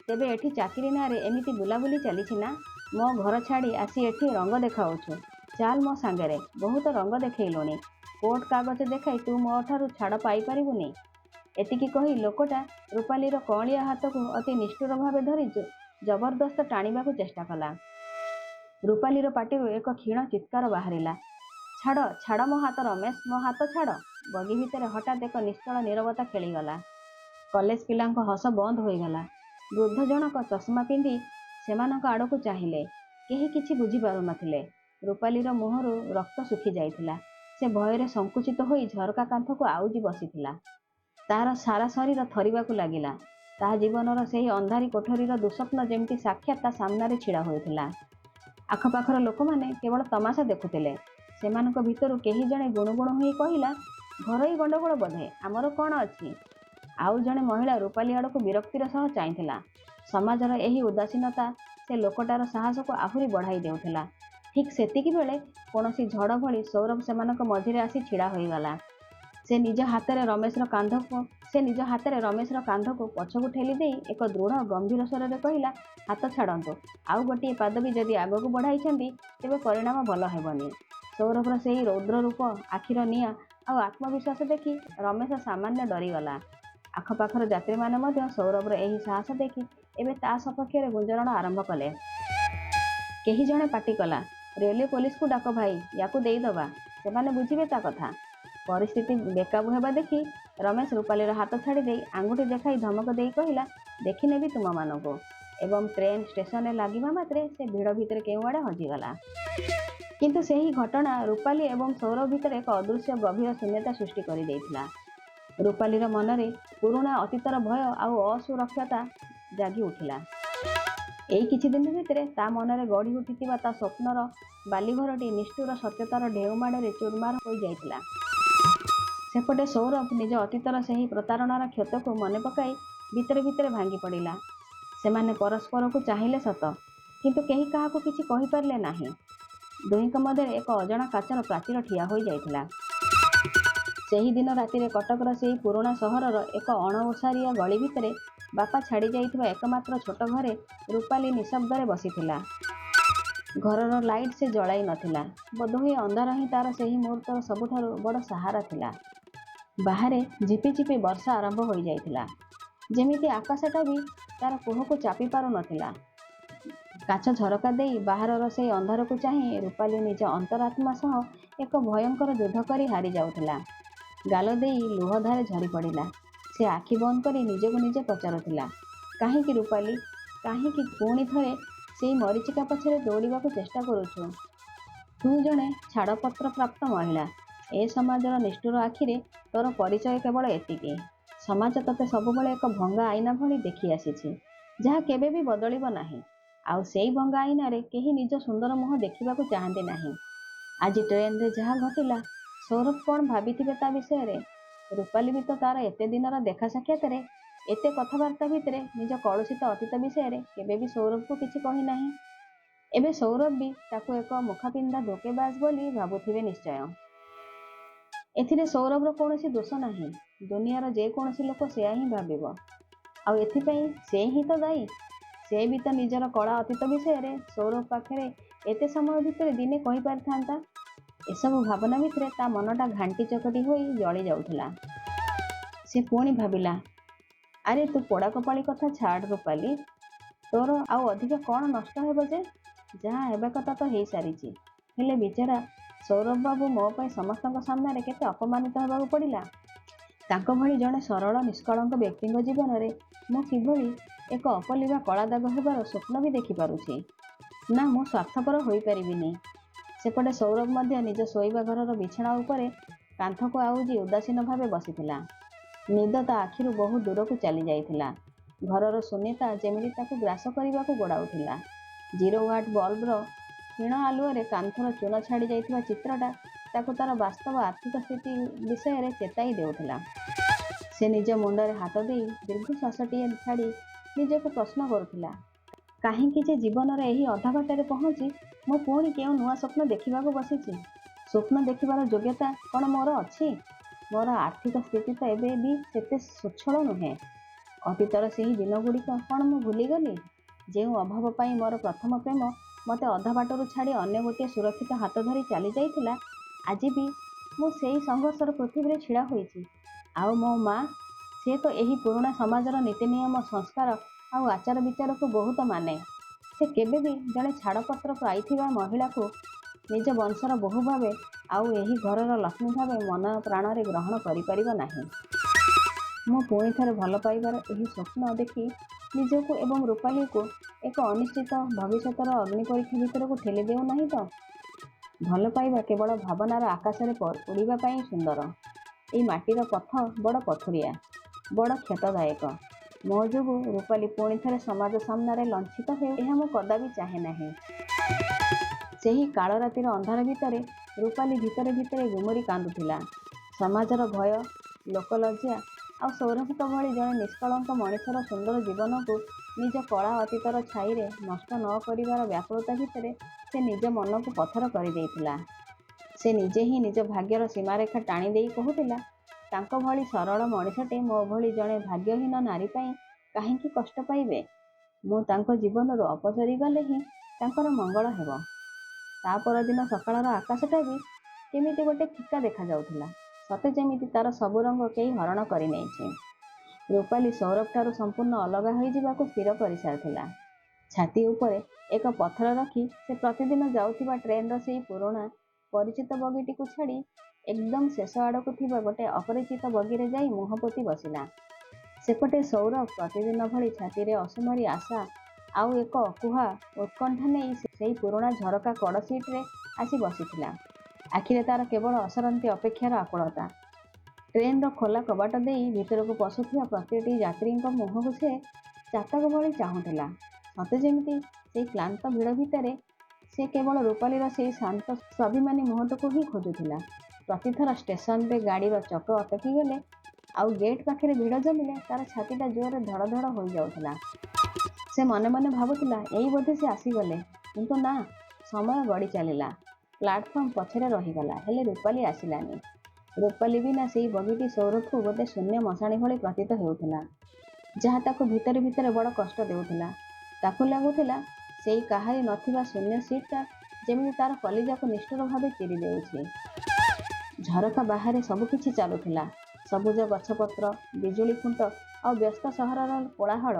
ତେବେ ଏଠି ଚାକିରି ନାଁରେ ଏମିତି ବୁଲାବୁଲି ଚାଲିଛି ନା? ମୋ ଘର ଛାଡ଼ି ଆସି ଏଠି ରଙ୍ଗ ଦେଖାଉଛୁ? ଚାଲ ମୋ ସାଙ୍ଗରେ, ବହୁତ ରଙ୍ଗ ଦେଖେଇଲୁଣି। କୋର୍ଟ କାଗଜ ଦେଖାଇ ତୁ ମୋ ଠାରୁ ଛାଡ଼ ପାଇପାରିବୁନି। ଏତିକି କହି ଲୋକଟା ରୂପାଲିର କଅଁଳିଆ ହାତକୁ ଅତି ନିଷ୍ଠୁର ଭାବେ ଧରି ଜବରଦସ୍ତ ଟାଣିବାକୁ ଚେଷ୍ଟା କଲା। ରୂପାଲିର ପାଟିରୁ ଏକ କ୍ଷୀଣ ଚିତ୍କାର ବାହାରିଲା, ଛାଡ଼, ଛାଡ଼ ମୋ ହାତ ରମେଶ, ମୋ ହାତ ଛାଡ଼। ବଗି ଭିତରେ ହଠାତ୍ ଏକ ନିଶ୍ଚଳ ନୀରବତା ଖେଳିଗଲା। କଲେଜ ପିଲାଙ୍କ ହସ ବନ୍ଦ ହୋଇଗଲା। ବୃଦ୍ଧ ଜଣକ ଚଷମା ପିନ୍ଧି ସେମାନଙ୍କ ଆଡ଼କୁ ଚାହିଁଲେ। କେହି କିଛି ବୁଝିପାରୁନଥିଲେ। ରୂପାଲିର ମୁହଁରୁ ରକ୍ତ ଶୁଖିଯାଇଥିଲା। ସେ ଭୟରେ ସଙ୍କୁଚିତ ହୋଇ ଝରକା କାନ୍ଥକୁ ଆଉଜି ବସିଥିଲା। ତା'ର ସାରା ଶରୀର ଥରିବାକୁ ଲାଗିଲା। ତା ଜୀବନର ସେହି ଅନ୍ଧାରି କୋଠରୀର ଦୁଃସ୍ୱପ୍ନ ଯେମିତି ସାକ୍ଷାତ୍ ତା ସାମ୍ନାରେ ଛିଡ଼ା ହୋଇଥିଲା। ଆଖପାଖର ଲୋକମାନେ କେବଳ ତମାସା ଦେଖୁଥିଲେ। ସେମାନଙ୍କ ଭିତରୁ କେହି ଜଣେ ଗୁଣୁଗୁଣୁ ହୋଇ କହିଲା, ଘରୋଇ ଗଣ୍ଡଗୋଳ ବୋଧେ, ଆମର କ'ଣ ଅଛି? ଆଉ ଜଣେ ମହିଳା ରୂପାଲି ଆଡ଼କୁ ବିରକ୍ତିର ସହ ଚାହିଁଥିଲା। ସମାଜର ଏହି ଉଦାସୀନତା ସେ ଲୋକଟାର ସାହସକୁ ଆହୁରି ବଢ଼ାଇ ଦେଉଥିଲା। ଠିକ୍ ସେତିକିବେଳେ କୌଣସି ଝଡ଼ ଭଳି ସୌରଭ ସେମାନଙ୍କ ମଝିରେ ଆସି ଛିଡ଼ା ହୋଇଗଲା। ସେ ନିଜ ହାତରେ ରମେଶର କାନ୍ଧକୁ ପଛକୁ ଠେଲିଦେଇ ଏକ ଦୃଢ଼ ଗମ୍ଭୀର ସ୍ୱରରେ କହିଲା, ହାତ ଛାଡ଼ନ୍ତୁ। ଆଉ ଗୋଟିଏ ପାଦ ବି ଯଦି ଆଗକୁ ବଢ଼ାଇଛନ୍ତି, ତେବେ ପରିଣାମ ଭଲ ହେବନି। ସୌରଭର ସେହି ରୌଦ୍ର ରୂପ, ଆଖିର ନିଆଁ ଆଉ ଆତ୍ମବିଶ୍ୱାସ ଦେଖି ରମେଶ ସାମାନ୍ୟ ଡରିଗଲା। ଆଖପାଖର ଯାତ୍ରୀମାନେ ମଧ୍ୟ ସୌରଭର ଏହି ସାହସ ଦେଖି ଏବେ ତା ସପକ୍ଷରେ ଗୁଞ୍ଜରଣ ଆରମ୍ଭ କଲେ। କେହି ଜଣେ ପାଟି କଲା, ରେଲୱେ ପୋଲିସକୁ ଡାକ ଭାଇ, ୟାକୁ ଦେଇଦେବା। ସେମାନେ ବୁଝିବେ ତା କଥା। ପରିସ୍ଥିତି ବେକାବୁ ହେବା ଦେଖି ରମେଶ ରୂପାଲିର ହାତ ଛାଡ଼ିଦେଇ ଆଙ୍ଗୁଠି ଦେଖାଇ ଧମକ ଦେଇ କହିଲା, ଦେଖିନେବି ତୁମମାନଙ୍କୁ। ଏବଂ ଟ୍ରେନ୍ ଷ୍ଟେସନରେ ଲାଗିବା ମାତ୍ରେ ସେ ଭିଡ଼ ଭିତରେ କେଉଁଆଡ଼େ ହଜିଗଲା। କିନ୍ତୁ ସେହି ଘଟଣା ରୂପାଲି ଏବଂ ସୌରଭ ଭିତରେ ଏକ ଅଦୃଶ୍ୟ ଗଭୀର ଶୂନ୍ୟତା ସୃଷ୍ଟି କରିଦେଇଥିଲା। ରୂପାଲିର ମନରେ ପୁରୁଣା ଅତୀତର ଭୟ ଆଉ ଅସୁରକ୍ଷତା ଜାଗି ଉଠିଲା। ଏଇ କିଛି ଦିନ ଭିତରେ ତା ମନରେ ଗଢ଼ି ଉଠିଥିବା ତା ସ୍ୱପ୍ନର ବାଲିଘରଟି ନିଷ୍ଠୁର ସତ୍ୟତାର ଢେଉମାଡ଼ରେ ଚୁରମାର ହୋଇଯାଇଥିଲା। ସେପଟେ ସୌରଭ ନିଜ ଅତୀତର ସେହି ପ୍ରତାରଣାର କ୍ଷତକୁ ମନେ ପକାଇ ଭିତରେ ଭିତରେ ଭାଙ୍ଗି ପଡ଼ିଲା। ସେମାନେ ପରସ୍ପରକୁ ଚାହିଁଲେ ସତ, କିନ୍ତୁ କେହି କାହାକୁ କିଛି କହିପାରିଲେ ନାହିଁ। ଦୁହିଁଙ୍କ ମଧ୍ୟରେ ଏକ ଅଜଣା କାଚର ପ୍ରାଚୀର ଠିଆ ହୋଇଯାଇଥିଲା। ସେହିଦିନ ରାତିରେ କଟକର ସେହି ପୁରୁଣା ସହରର ଏକ ଅଣଓସାରିଆ ଗଳି ଭିତରେ ବାପା ଛାଡ଼ି ଯାଇଥିବା ଏକମାତ୍ର ଛୋଟ ଘରେ ରୂପାଲି ନିଶବ୍ଦରେ ବସିଥିଲା। ଘରର ଲାଇଟ୍ ସେ ଜଳାଇ ନଥିଲା। ବୋଧହୁଏ ଅନ୍ଧାର ହିଁ ତା'ର ସେହି ମୁହୂର୍ତ୍ତର ସବୁଠାରୁ ବଡ଼ ସାହାରା ଥିଲା। ବାହାରେ ଝିପିଝିପି ବର୍ଷା ଆରମ୍ଭ ହୋଇଯାଇଥିଲା। ଯେମିତି ଆକାଶଟା ବି ତା'ର କୋହକୁ ଚାପି ପାରୁନଥିଲା। କାଚ ଝରକା ଦେଇ ବାହାରର ସେଇ ଅନ୍ଧାରକୁ ଚାହିଁ ରୂପାଲି ନିଜ ଅନ୍ତରାତ୍ମା ସହ ଏକ ଭୟଙ୍କର ଯୁଦ୍ଧ କରି ହାରିଯାଉଥିଲା। ଗାଲ ଦେଇ ଲୁହଧାରେ ଝରିପଡ଼ିଲା। ସେ ଆଖି ବନ୍ଦ କରି ନିଜକୁ ନିଜେ ପଚାରୁଥିଲା, କାହିଁକି ରୂପାଲି, କାହିଁକି ପୁଣି ଥରେ ସେଇ ମରୀଚିକା ପଛରେ ଦୌଡ଼ିବାକୁ ଚେଷ୍ଟା କରୁଛୁ? ତୁ ଜଣେ ଛାଡ଼ପତ୍ରପ୍ରାପ୍ତ ମହିଳା। ଏ ସମାଜର ନିଷ୍ଠୁର ଆଖିରେ ତୋର ପରିଚୟ କେବଳ ଏତିକି। ସମାଜ ତୋତେ ସବୁବେଳେ ଏକ ଭଙ୍ଗା ଆଇନା ଭଳି ଦେଖିଆସିଛି, ଯାହା କେବେ ବି ବଦଳିବ ନାହିଁ। ଆଉ ସେଇ ଭଙ୍ଗା ଆଇନାରେ କେହି ନିଜ ସୁନ୍ଦର ମୁହଁ ଦେଖିବାକୁ ଚାହାନ୍ତି ନାହିଁ। ଆଜି ଟ୍ରେନରେ ଯାହା ଘଟିଲା, ସୌରଭ କ'ଣ ଭାବିଥିବେ ତା ବିଷୟରେ? ରୂପାଲି ବି ତ ତା'ର ଏତେ ଦିନର ଦେଖା ସାକ୍ଷାତରେ, ଏତେ କଥାବାର୍ତ୍ତା ଭିତରେ ନିଜ କଳୁଷିତ ଅତୀତ ବିଷୟରେ କେବେ ବି ସୌରଭକୁ କିଛି କହିନାହିଁ। ଏବେ ସୌରଭ ବି ତାକୁ ଏକ ମୁଖାପିନ୍ଧା ଧୋକେବାଜ ବୋଲି ଭାବୁଥିବେ ନିଶ୍ଚୟ। ଏଥିରେ ସୌରଭର କୌଣସି ଦୋଷ ନାହିଁ। ଦୁନିଆର ଯେକୌଣସି ଲୋକ ସେୟା ହିଁ ଭାବିବ। ଆଉ ଏଥିପାଇଁ ସେ ହିଁ ତ ଦାୟୀ। ସେ ବି ତ ନିଜର କଳା ଅତୀତ ବିଷୟରେ ସୌରଭ ପାଖରେ ଏତେ ସମୟ ଭିତରେ ଦିନେ କହିପାରିଥାନ୍ତା। ଏସବୁ ଭାବନା ଭିତରେ ତା ମନଟା ଘାଣ୍ଟି ଚକଟି ହୋଇ ଜଳି ଯାଉଥିଲା। ସେ ପୁଣି ଭାବିଲା, ଆରେ ତୁ ପୋଡ଼ାକପାଳି କଥା ଛାଡ଼ ରୂପାଲି। ତୋର ଆଉ ଅଧିକ କ'ଣ ନଷ୍ଟ ହେବ ଯେ? ଯାହା ହେବା କଥା ତ ହେଇସାରିଛି। ହେଲେ ବିଚରା ସୌରଭ ବାବୁ ମୋ ପାଇଁ ସମସ୍ତଙ୍କ ସାମ୍ନାରେ କେତେ ଅପମାନିତ ହେବାକୁ ପଡ଼ିଲା। ତାଙ୍କ ଭଳି ଜଣେ ସରଳ ନିଷ୍କଳଙ୍କ ବ୍ୟକ୍ତିଙ୍କ ଜୀବନରେ ମୁଁ କିଭଳି ଏକ ଅପଲିଭା କଳାଦାଗ ହେବାର ସ୍ୱପ୍ନ ବି ଦେଖିପାରୁଛି। ନା, ମୁଁ ସ୍ୱାର୍ଥପର ହୋଇପାରିବିନି। ସେପଟେ ସୌରଭ ମଧ୍ୟ ନିଜ ଶୋଇବା ଘରର ବିଛଣା ଉପରେ କାନ୍ଥକୁ ଆଉଜି ଉଦାସୀନ ଭାବେ ବସିଥିଲା। ନିଦ ତା ଆଖିରୁ ବହୁ ଦୂରକୁ ଚାଲିଯାଇଥିଲା। ଘରର ଶୂନ୍ୟତା ଯେମିତି ତାକୁ ଗ୍ରାସ କରିବାକୁ ଗୋଡ଼ାଉଥିଲା। ଜିରୋ ୱାଟ୍ ବଲ୍ବର କ୍ଷୀଣ ଆଲୁଅରେ କାନ୍ଥର ଚୂନ ଛାଡ଼ି ଯାଇଥିବା ଚିତ୍ରଟା ତାକୁ ତା'ର ବାସ୍ତବ ଆର୍ଥିକ ସ୍ଥିତି ବିଷୟରେ ଚେତାଇ ଦେଉଥିଲା। ସେ ନିଜ ମୁଣ୍ଡରେ ହାତ ଦେଇ ଦୀର୍ଘଶ୍ୱାସଟିଏ ଛାଡ଼ି ନିଜକୁ ପ୍ରଶ୍ନ କରୁଥିଲା, କାହିଁକି ଯେ ଜୀବନର ଏହି ଅଧା ବାଟରେ ପହଞ୍ଚି ମୁଁ ପୁଣି କେଉଁ ନୂଆ ସ୍ୱପ୍ନ ଦେଖିବାକୁ ବସିଛି? ସ୍ୱପ୍ନ ଦେଖିବାର ଯୋଗ୍ୟତା କ'ଣ ମୋର ଅଛି? ମୋର ଆର୍ଥିକ ସ୍ଥିତି ତ ଏବେ ବି ସେତେ ସ୍ୱଚ୍ଛଳ ନୁହେଁ। ଅତୀତର ସେହି ଦିନଗୁଡ଼ିକ କ'ଣ ମୁଁ ଭୁଲିଗଲି? ଯେଉଁ ଅଭାବ ପାଇଁ ମୋର ପ୍ରଥମ ପ୍ରେମ ମୋତେ ଅଧା ବାଟରୁ ଛାଡ଼ି ଅନ୍ୟ ଗୋଟିଏ ସୁରକ୍ଷିତ ହାତ ଧରି ଚାଲିଯାଇଥିଲା, ଆଜି ବି ମୁଁ ସେଇ ସଂଘର୍ଷର ପୃଥିବୀରେ ଛିଡ଼ା ହୋଇଛି। ଆଉ ମୋ ମା, ସେ ତ ଏହି ପୁରୁଣା ସମାଜର ନୀତିନିୟମ, ସଂସ୍କାର ଆଉ ଆଚାର ବିଚାରକୁ ବହୁତ ମାନେ। ସେ କେବେ ବି ଜଣେ ଛାଡ଼ପତ୍ର ପାଇଥିବା ମହିଳାକୁ ନିଜ ବଂଶର ବୋହୂ ଭାବେ ଆଉ ଏହି ଘରର ଲକ୍ଷ୍ମୀ ଭାବେ ମନ ପ୍ରାଣରେ ଗ୍ରହଣ କରିପାରିବ ନାହିଁ। ମୁଁ ପୁଣି ଥରେ ଭଲ ପାଇବାର ଏହି ସ୍ୱପ୍ନ ଦେଖି ନିଜକୁ ଏବଂ ରୂପାଲିକୁ ଏକ ଅନିଶ୍ଚିତ ଭବିଷ୍ୟତର ଅଗ୍ନି ପରୀକ୍ଷା ଭିତରକୁ ଠେଲି ଦେଉନାହିଁ ତ? ଭଲ ପାଇବା କେବଳ ଭାବନାର ଆକାଶରେ ଉଡ଼ିବା ପାଇଁ ସୁନ୍ଦର। ଏଇ ମାଟିର ପଥ ବଡ଼ ପଥୁରିଆ, ବଡ଼ କ୍ଷତଦାୟକ। ମୋ ଯୋଗୁଁ ରୂପାଲି ପୁଣି ଥରେ ସମାଜ ସାମ୍ନାରେ ଲଞ୍ଛିତ ହେଉ, ଏହା ମୁଁ କଦାପି ଚାହେଁ ନାହିଁ। ସେହି କାଳରାତିର ଅନ୍ଧାର ଭିତରେ ରୂପାଲି ଭିତରେ ଭିତରେ ଗୁମୁରି କାନ୍ଦୁଥିଲା। ସମାଜର ଭୟ, ଲୋକଲଜ୍ଜା ଆଉ ସୌରଭଙ୍କ ଭଳି ଜଣେ ନିଷ୍କଳଙ୍କ ମଣିଷର ସୁନ୍ଦର ଜୀବନକୁ ନିଜ କଳା ଅତୀତର ଛାଇରେ ନଷ୍ଟ ନ କରିବାର ବ୍ୟାକୁଳତା ଭିତରେ ସେ ନିଜ ମନକୁ ପଥର କରିଦେଇଥିଲା। ସେ ନିଜେ ହିଁ ନିଜ ଭାଗ୍ୟର ସୀମାରେଖା ଟାଣି ଦେଇ କହୁଥିଲା, ତାଙ୍କ ଭଳି ସରଳ ମଣିଷଟେ ମୋ ଭଳି ଜଣେ ଭାଗ୍ୟହୀନ ନାରୀ ପାଇଁ କାହିଁକି କଷ୍ଟ ପାଇବେ? ମୁଁ ତାଙ୍କ ଜୀବନରୁ ଅପସରି ଗଲେ ହିଁ ତାଙ୍କର ମଙ୍ଗଳ ହେବ। ତା ପରଦିନ ସକାଳର ଆକାଶଟା ବି କେମିତି ଗୋଟେ ଫିକା ଦେଖାଯାଉଥିଲା, ସତେ ଯେମିତି ତାର ସବୁ ରଙ୍ଗ କେହି ହରଣ କରିନେଇଛି। ରୂପାଲି ସୌରଭଠାରୁ ସମ୍ପୂର୍ଣ୍ଣ ଅଲଗା ହୋଇଯିବାକୁ ସ୍ଥିର କରିସାରିଥିଲା। ଛାତି ଉପରେ ଏକ ପଥର ରଖି ସେ ପ୍ରତିଦିନ ଯାଉଥିବା ଟ୍ରେନ୍ର ସେଇ ପୁରୁଣା ପରିଚିତ ବଗିଟିକୁ ଛାଡ଼ି ଏକଦମ ଶେଷ ଆଡ଼କୁ ଥିବା ଗୋଟେ ଅପରିଚିତ ବଗିରେ ଯାଇ ମୁହଁ ପୋତି ବସିଲା। ସେପଟେ ସୌରଭ ପ୍ରତିଦିନ ଭଳି ଛାତିରେ ଅସୁମାରୀ ଆଶା ଆଉ ଏକ ଅକୁହା ଉତ୍କଣ୍ଠା ନେଇ ସେଇ ପୁରୁଣା ଝରକା କଡ଼ ସିଟ୍ରେ ଆସି ବସିଥିଲା। ଆଖିରେ ତାର କେବଳ ଅସରନ୍ତି ଅପେକ୍ଷାର ଆକୁଳତା। ଟ୍ରେନ୍ର ଖୋଲା କବାଟ ଦେଇ ଭିତରକୁ ପଶୁଥିବା ପ୍ରତିଟି ଯାତ୍ରୀଙ୍କ ମୁହଁକୁ ସେ ଚାତକ ଭଳି ଚାହୁଁଥିଲା। ସତେ ଯେମିତି ସେଇ କ୍ଳାନ୍ତ ଭିଡ଼ ଭିତରେ ସେ କେବଳ ରୂପାଲିର ସେଇ ଶାନ୍ତ ସ୍ୱାଭିମାନୀ ମୁହଁଟିକୁ ହିଁ ଖୋଜୁଥିଲା। ପ୍ରତିଥର ଷ୍ଟେସନରେ ଗାଡ଼ିର ଚକ ଅଟକିଗଲେ ଆଉ ଗେଟ୍ ପାଖରେ ଭିଡ଼ ଜମିଲେ ତାର ଛାତିଟା ଜୋରରେ ଧଡ଼ ଧଡ଼ ହୋଇଯାଉଥିଲା। ସେ ମନେ ମନେ ଭାବୁଥିଲା, ଏଇ ବୋଧେ ସେ ଆସିଗଲେ। କିନ୍ତୁ ନା, ସମୟ ଗଡ଼ି ଚାଲିଲା। ପ୍ଲାଟଫର୍ମ ପଛରେ ରହିଗଲା, ହେଲେ ରୂପାଲି ଆସିଲାନି। ରୂପାଲି ବିନା ସେଇ ବଗିଟି ସୌରଭକୁ ଗୋଟେ ଶୂନ୍ୟ ମଶାଣି ଭଳି ପ୍ରତୀତ ହେଉଥିଲା, ଯାହା ତାକୁ ଭିତରେ ଭିତରେ ବଡ଼ କଷ୍ଟ ଦେଉଥିଲା। ତାକୁ ଲାଗୁଥିଲା, ସେଇ କାହାରି ନଥିବା ଶୂନ୍ୟ ସିଟ୍ଟା ଯେମିତି ତାର କଲିଜାକୁ ନିଷ୍ଠୁର ଭାବେ ଚିରି ଦେଉଛି। ଝରକା ବାହାରେ ସବୁକିଛି ଚାଲୁଥିଲା, ସବୁଜ ଗଛପତ୍ର, ବିଜୁଳି ଖୁଣ୍ଟ ଆଉ ବ୍ୟସ୍ତ ସହରର କୋଳାହଳ।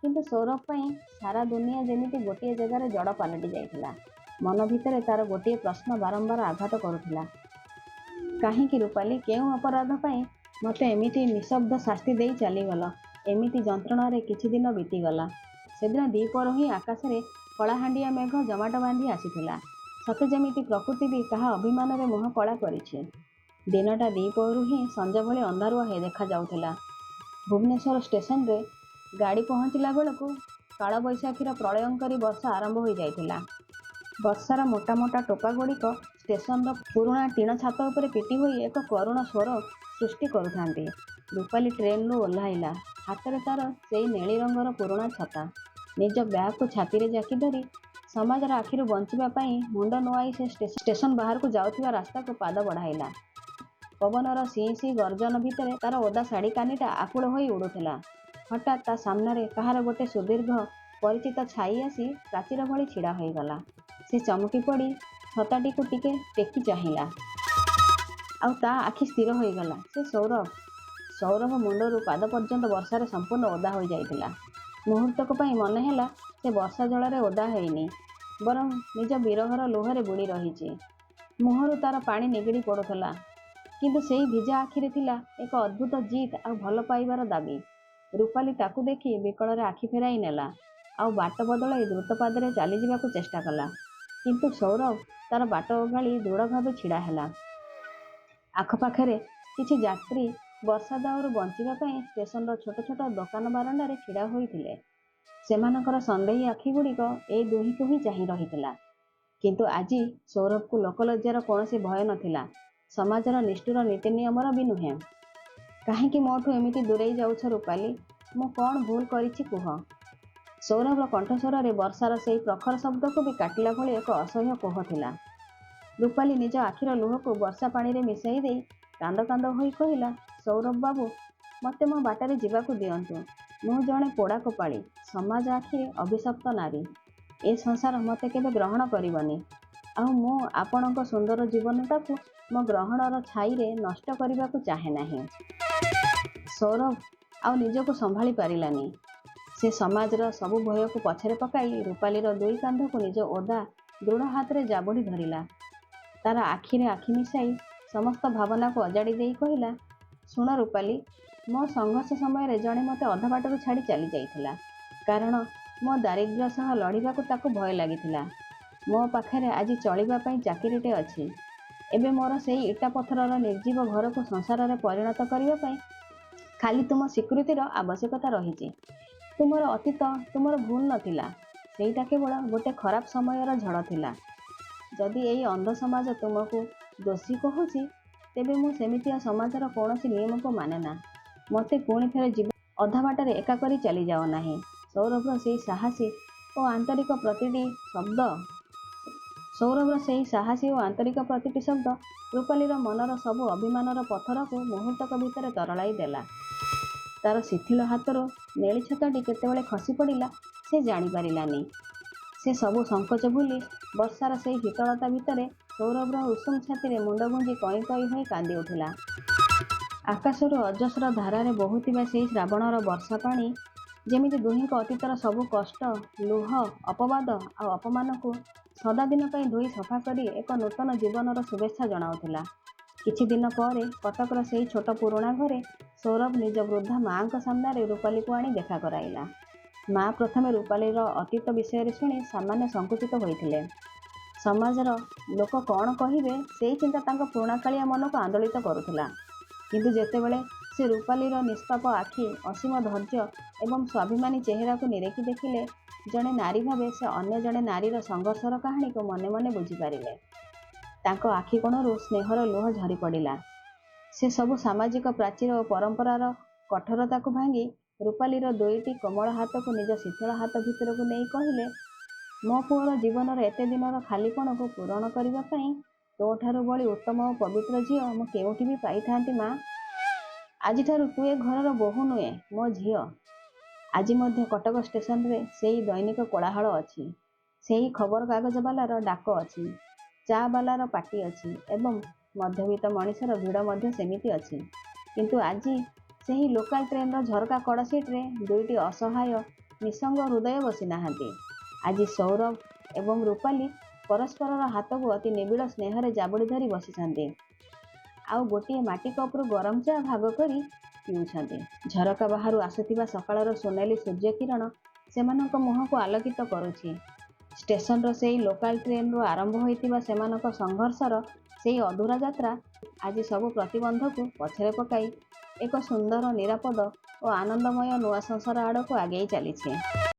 କିନ୍ତୁ ସୌରଭ ପାଇଁ ସାରା ଦୁନିଆ ଯେମିତି ଗୋଟିଏ ଜାଗାରେ ଜଡ଼ ପାଲଟି ଯାଇଥିଲା। ମନ ଭିତରେ ତାର ଗୋଟିଏ ପ୍ରଶ୍ନ ବାରମ୍ବାର ଆଘାତ କରୁଥିଲା, କାହିଁକି ରୂପାଲି, କେଉଁ ଅପରାଧ ପାଇଁ ମୋତେ ଏମିତି ନିଃଶବ୍ଦ ଶାସ୍ତି ଦେଇ ଚାଲିଗଲ? ଏମିତି ଯନ୍ତ୍ରଣାରେ କିଛି ଦିନ ବିତିଗଲା। ସେଦିନ ଦ୍ୱିପହରୁ ହିଁ ଆକାଶରେ କଳାହାଣ୍ଡିଆ ମେଘ ଜମାଟ ବାନ୍ଧି ଆସିଥିଲା, ସତେ ଯେମିତି ପ୍ରକୃତି ବି କାହା ଅଭିମାନରେ ମୁହଁ କଳା କରିଛି। ଦିନଟା ଦ୍ୱିପହରୁ ହିଁ ସଞ୍ଜ ଭଳି ଅନ୍ଧାରୁଆ ଦେଖାଯାଉଥିଲା। ଭୁବନେଶ୍ୱର ଷ୍ଟେସନରେ ଗାଡ଼ି ପହଞ୍ଚିଲା ବେଳକୁ କାଳବୈଶାଖୀର ପ୍ରଳୟଙ୍କରୀ ବର୍ଷା ଆରମ୍ଭ ହୋଇଯାଇଥିଲା। ବର୍ଷାର ମୋଟା ମୋଟା ଟୋପାଗୁଡ଼ିକ ଷ୍ଟେସନର ପୁରୁଣା ଟିଣ ଛାତ ଉପରେ ପିଟି ହୋଇ ଏକ କରୁଣ ସ୍ୱର ସୃଷ୍ଟି କରୁଥାନ୍ତି। ରୂପାଲି ଟ୍ରେନ୍ରୁ ଓହ୍ଲାଇଲା। ହାତରେ ତାର ସେଇ ନେଳି ରଙ୍ଗର ପୁରୁଣା ଛତା। ନିଜ ବ୍ୟାଗକୁ ଛାତିରେ ଜାକି ଧରି ସମାଜର ଆଖିରୁ ବଞ୍ଚିବା ପାଇଁ ମୁଣ୍ଡ ନୁଆଁଇ ସେ ଷ୍ଟେସନ ବାହାରକୁ ଯାଉଥିବା ରାସ୍ତାକୁ ପାଦ ବଢ଼ାଇଲା। ପବନର ସିଁ ସିଁ ଗର୍ଜନ ଭିତରେ ତାର ଓଦା ଶାଢ଼ୀ କାନିଟା ଆକୁଳ ହୋଇ ଉଡ଼ୁଥିଲା। ହଠାତ୍ ତା ସାମ୍ନାରେ କାହାର ଗୋଟେ ସୁଦୀର୍ଘ ପରିଚିତ ଛାଇ ଆସି ପ୍ରାଚୀର ଭଳି ଛିଡ଼ା ହୋଇଗଲା। ସେ ଚମକି ପଡ଼ି ଛତାଟିକୁ ଟିକେ ଟେକି ଚାହିଁଲା। ଆଉ ତା ଆଖି ସ୍ଥିର ହୋଇଗଲା। ସେ ସୌରଭ। ସୌରଭ ମୁଣ୍ଡରୁ ପାଦ ପର୍ଯ୍ୟନ୍ତ ବର୍ଷାରେ ସମ୍ପୂର୍ଣ୍ଣ ଓଦା ହୋଇଯାଇଥିଲା। ମୁହୂର୍ତ୍ତକ ପାଇଁ ମନେ ହେଲା, ସେ ବର୍ଷା ଜଳରେ ଓଦା ହେଇନି, ବରଂ ନିଜ ବିରହର ଲୁହରେ ବୁଡ଼ି ରହିଛି। ମୁହଁରୁ ତାର ପାଣି ନିଗିଡ଼ି ପଡ଼ୁଥିଲା। କିନ୍ତୁ ସେଇ ଭିଜା ଆଖିରେ ଥିଲା ଏକ ଅଦ୍ଭୁତ ଜିଦ୍ ଆଉ ଭଲ ପାଇବାର ଦାବି। ରୂପାଲି ତାକୁ ଦେଖି ବିକଳରେ ଆଖି ଫେରାଇ ନେଲା ଆଉ ବାଟ ବଦଳାଇ ଦ୍ରୁତ ପାଦରେ ଚାଲିଯିବାକୁ ଚେଷ୍ଟା କଲା। କିନ୍ତୁ ସୌରଭ ତାର ବାଟ ଓଗାଳି ଦୃଢ଼ ଭାବେ ଛିଡ଼ା ହେଲା। ଆଖପାଖରେ କିଛି ଯାତ୍ରୀ ବର୍ଷା ଦାଉରୁ ବଞ୍ଚିବା ପାଇଁ ଷ୍ଟେସନର ଛୋଟ ଛୋଟ ଦୋକାନ ବାରଣ୍ଡାରେ ଛିଡ଼ା ହୋଇଥିଲେ। ସେମାନଙ୍କର ସନ୍ଦେହୀ ଆଖିଗୁଡ଼ିକ ଏଇ ଦୁହିଁଙ୍କୁ ହିଁ ଚାହିଁ ରହିଥିଲା। କିନ୍ତୁ ଆଜି ସୌରଭକୁ ଲୋକଲଜ୍ଜାର କୌଣସି ଭୟ ନଥିଲା, ସମାଜର ନିଷ୍ଠୁର ନୀତିନିୟମର ବି ନୁହେଁ। କାହିଁକି ମୋଠୁ ଏମିତି ଦୂରେଇ ଯାଉଛ ରୂପାଲି? ମୁଁ କ'ଣ ଭୁଲ କରିଛି କୁହ? ସୌରଭର କଣ୍ଠସ୍ୱରରେ ବର୍ଷାର ସେଇ ପ୍ରଖର ଶବ୍ଦକୁ ବି କାଟିଲା ଭଳି ଏକ ଅସହ୍ୟ କୋହ ଥିଲା। ରୂପାଲି ନିଜ ଆଖିର ଲୁହକୁ ବର୍ଷା ପାଣିରେ ମିଶାଇ ଦେଇ କାନ୍ଦ କାନ୍ଦ ହୋଇ କହିଲା, ସୌରଭ ବାବୁ, ମୋତେ ମୋ ବାଟରେ ଯିବାକୁ ଦିଅନ୍ତୁ। ମୁଁ ଜଣେ ପୋଡ଼ା କପାଳି, ସମାଜ ଆଖିରେ ଅଭିଶପ୍ତ ନାରୀ। ଏ ସଂସାର ମୋତେ କେବେ ଗ୍ରହଣ କରିବନି। ଆଉ ମୁଁ ଆପଣଙ୍କ ସୁନ୍ଦର ଜୀବନଟାକୁ ମୋ ଗ୍ରହଣର ଛାଇରେ ନଷ୍ଟ କରିବାକୁ ଚାହେଁ ନାହିଁ। ସୌରଭ ଆଉ ନିଜକୁ ସମ୍ଭାଳି ପାରିଲାନି। ସେ ସମାଜର ସବୁ ଭୟକୁ ପଛରେ ପକାଇ ରୂପାଲିର ଦୁଇ କାନ୍ଧକୁ ନିଜ ଓଦା ଦୃଢ଼ ହାତରେ ଜାବୁଡ଼ି ଧରିଲା। ତାର ଆଖିରେ ଆଖି ମିଶାଇ ସମସ୍ତ ଭାବନାକୁ ଅଜାଡ଼ି ଦେଇ କହିଲା, ଶୁଣ ରୂପାଲି, ମୋ ସଂଘର୍ଷ ସମୟରେ ଜଣେ ମୋତେ ଅଧା ବାଟରୁ ଛାଡ଼ି ଚାଲି ଯାଇଥିଲା। କାରଣ ମୋ ଦାରିଦ୍ର୍ୟ ସହ ଲଢ଼ିବାକୁ ତାକୁ ଭୟ ଲାଗିଥିଲା। ମୋ ପାଖରେ ଆଜି ଚଳିବା ପାଇଁ ଚାକିରିଟେ ଅଛି। ଏବେ ମୋର ସେଇ ଇଟା ପଥରର ନିର୍ଜୀବ ଘରକୁ ସଂସାରରେ ପରିଣତ କରିବା ପାଇଁ ଖାଲି ତୁମ ସ୍ୱୀକୃତିର ଆବଶ୍ୟକତା ରହିଛି। ତୁମର ଅତୀତ ତୁମର ଭୁଲ ନ ଥିଲା। ସେଇଟା କେବଳ ଗୋଟେ ଖରାପ ସମୟର ଝଡ଼ ଥିଲା। ଯଦି ଏଇ ଅନ୍ଧ ସମାଜ ତୁମକୁ ଦୋଷୀ କହୁଛି, ତେବେ ମୁଁ ସେମିତିଆ ସମାଜର କୌଣସି ନିୟମକୁ ମାନେନା। ମୋତେ ପୁଣି ଥରେ ଜୀବନ ଅଧା ବାଟରେ ଏକା କରି ଚାଲିଯାଅ ନାହିଁ। ସୌରଭର ସେଇ ସାହସୀ ଓ ଆନ୍ତରିକ ପ୍ରତିଟି ଶବ୍ଦ ସୌରଭର ସେହି ସାହସୀ ଓ ଆନ୍ତରିକ ପ୍ରତିଟି ଶବ୍ଦ ରୂପାଲୀର ମନର ସବୁ ଅଭିମାନର ପଥରକୁ ମୁହୂର୍ତ୍ତକ ଭିତରେ ତରଳାଇ ଦେଲା। ତାର ଶିଥିଳ ହାତରୁ ନେଳି ଛତାଟି କେତେବେଳେ ଖସି ପଡ଼ିଲା ସେ ଜାଣିପାରିଲାନି। ସେ ସବୁ ସଙ୍କୋଚ ଭୁଲି ବର୍ଷାର ସେଇ ଶୀତଳତା ଭିତରେ ସୌରଭର ଉଷୁମ ଛାତିରେ ମୁଣ୍ଡ ଗୁଞ୍ଜି କଇଁ କଇଁ ହୋଇ କାନ୍ଦି ଉଠିଲା। ଆକାଶରୁ ଅଜସ୍ର ଧାରାରେ ବହୁଥିବା ସେଇ ଶ୍ରାବଣର ବର୍ଷା ପାଣି ଯେମିତି ଦୁହିଁଙ୍କ ଅତୀତର ସବୁ କଷ୍ଟ, ଲୁହ, ଅପବାଦ ଆଉ ଅପମାନକୁ ସଦାଦିନ ପାଇଁ ଧୋଇ ସଫା କରି ଏକ ନୂତନ ଜୀବନର ଶୁଭେଚ୍ଛା ଜଣାଉଥିଲା। କିଛି ଦିନ ପରେ କଟକର ସେଇ ଛୋଟ ପୁରୁଣା ଘରେ ସୌରଭ ନିଜ ବୃଦ୍ଧା ମାଆଙ୍କ ସାମ୍ନାରେ ରୂପାଲୀକୁ ଆଣି ଦେଖା କରାଇଲା। ମା ପ୍ରଥମେ ରୂପାଲୀର ଅତୀତ ବିଷୟରେ ଶୁଣି ସାମାନ୍ୟ ସଙ୍କୁଚିତ ହୋଇଥିଲେ। ସମାଜର ଲୋକ କ'ଣ କହିବେ, ସେଇ ଚିନ୍ତା ତାଙ୍କ ପୁରୁଣାକାଳିଆ ମନକୁ ଆନ୍ଦୋଳିତ କରୁଥିଲା। କିନ୍ତୁ ଯେତେବେଳେ ସେ ରୂପାଲୀର ନିଷ୍ପାପ ଆଖି, ଅସୀମ ଧୈର୍ଯ୍ୟ ଏବଂ ସ୍ୱାଭିମାନୀ ଚେହେରାକୁ ନିରେଖି ଦେଖିଲେ, ଜଣେ ନାରୀ ଭାବେ ସେ ଅନ୍ୟ ଜଣେ ନାରୀର ସଂଘର୍ଷର କାହାଣୀକୁ ମନେ ମନେ ବୁଝିପାରିଲେ। ତାଙ୍କ ଆଖି କୋଣରୁ ସ୍ନେହର ଲୁହ ଝରିପଡ଼ିଲା। ସେ ସବୁ ସାମାଜିକ ପ୍ରାଚୀର ଓ ପରମ୍ପରାର କଠୋରତାକୁ ଭାଙ୍ଗି ରୂପାଲୀର ଦୁଇଟି କୋମଳ ହାତକୁ ନିଜ ଶିଥିଳ ହାତ ଭିତରକୁ ନେଇ କହିଲେ, ମୋ ପୁଅର ଜୀବନର ଏତେ ଦିନର ଖାଲିପଣକୁ ପୂରଣ କରିବା ପାଇଁ ତୋଠାରୁ ବଳି ଉତ୍ତମ ଓ ପବିତ୍ର ଝିଅ ମୁଁ କେଉଁଠି ବି ପାଇଥାନ୍ତି ମା? ଆଜିଠାରୁ ତୁ ଏ ଘରର ବୋହୂ ନୁହେଁ, ମୋ ଝିଅ। ଆଜି ମଧ୍ୟ କଟକ ଷ୍ଟେସନରେ ସେଇ ଦୈନିକ କୋଳାହଳ ଅଛି। ସେହି ଖବରକାଗଜବାଲାର ଡାକ ଅଛି, ଚା ବାଲାର ପାଟି ଅଛି ଏବଂ ମଧ୍ୟବିତ୍ତ ମଣିଷର ଭିଡ଼ ମଧ୍ୟ ସେମିତି ଅଛି। କିନ୍ତୁ ଆଜି ସେହି ଲୋକାଲ ଟ୍ରେନ୍ର ଝରକା କଡ଼ ସିଟ୍ରେ ଦୁଇଟି ଅସହାୟ, ନିଃସଙ୍ଗ ହୃଦୟ ବସିନାହାନ୍ତି। ଆଜି ସୌରଭ ଏବଂ ରୂପାଲୀ ପରସ୍ପରର ହାତକୁ ଅତି ନିବିଡ଼ ସ୍ନେହରେ ଜାବୁଡ଼ି ଧରି ବସିଛନ୍ତି, ଆଉ ଗୋଟିଏ ମାଟି କପ୍ରୁ ଗରମ ଚା ଭାଗ କରି ପିଉଛନ୍ତି। ଝରକା ବାହାରୁ ଆସୁଥିବା ସକାଳର ସୁନେଲି ସୂର୍ଯ୍ୟକିରଣ ସେମାନଙ୍କ ମୁହଁକୁ ଆଲୋକିତ କରୁଛି। ଷ୍ଟେସନର ସେଇ ଲୋକାଲ ଟ୍ରେନ୍ରୁ ଆରମ୍ଭ ହୋଇଥିବା ସେମାନଙ୍କ ସଂଘର୍ଷର ସେଇ ଅଧୁରା ଯାତ୍ରା ଆଜି ସବୁ ପ୍ରତିବନ୍ଧକୁ ପଛରେ ପକାଇ ଏକ ସୁନ୍ଦର, ନିରାପଦ ଓ ଆନନ୍ଦମୟ ନୂଆ ସଂସାର ଆଡ଼କୁ ଆଗେଇ ଚାଲିଛି।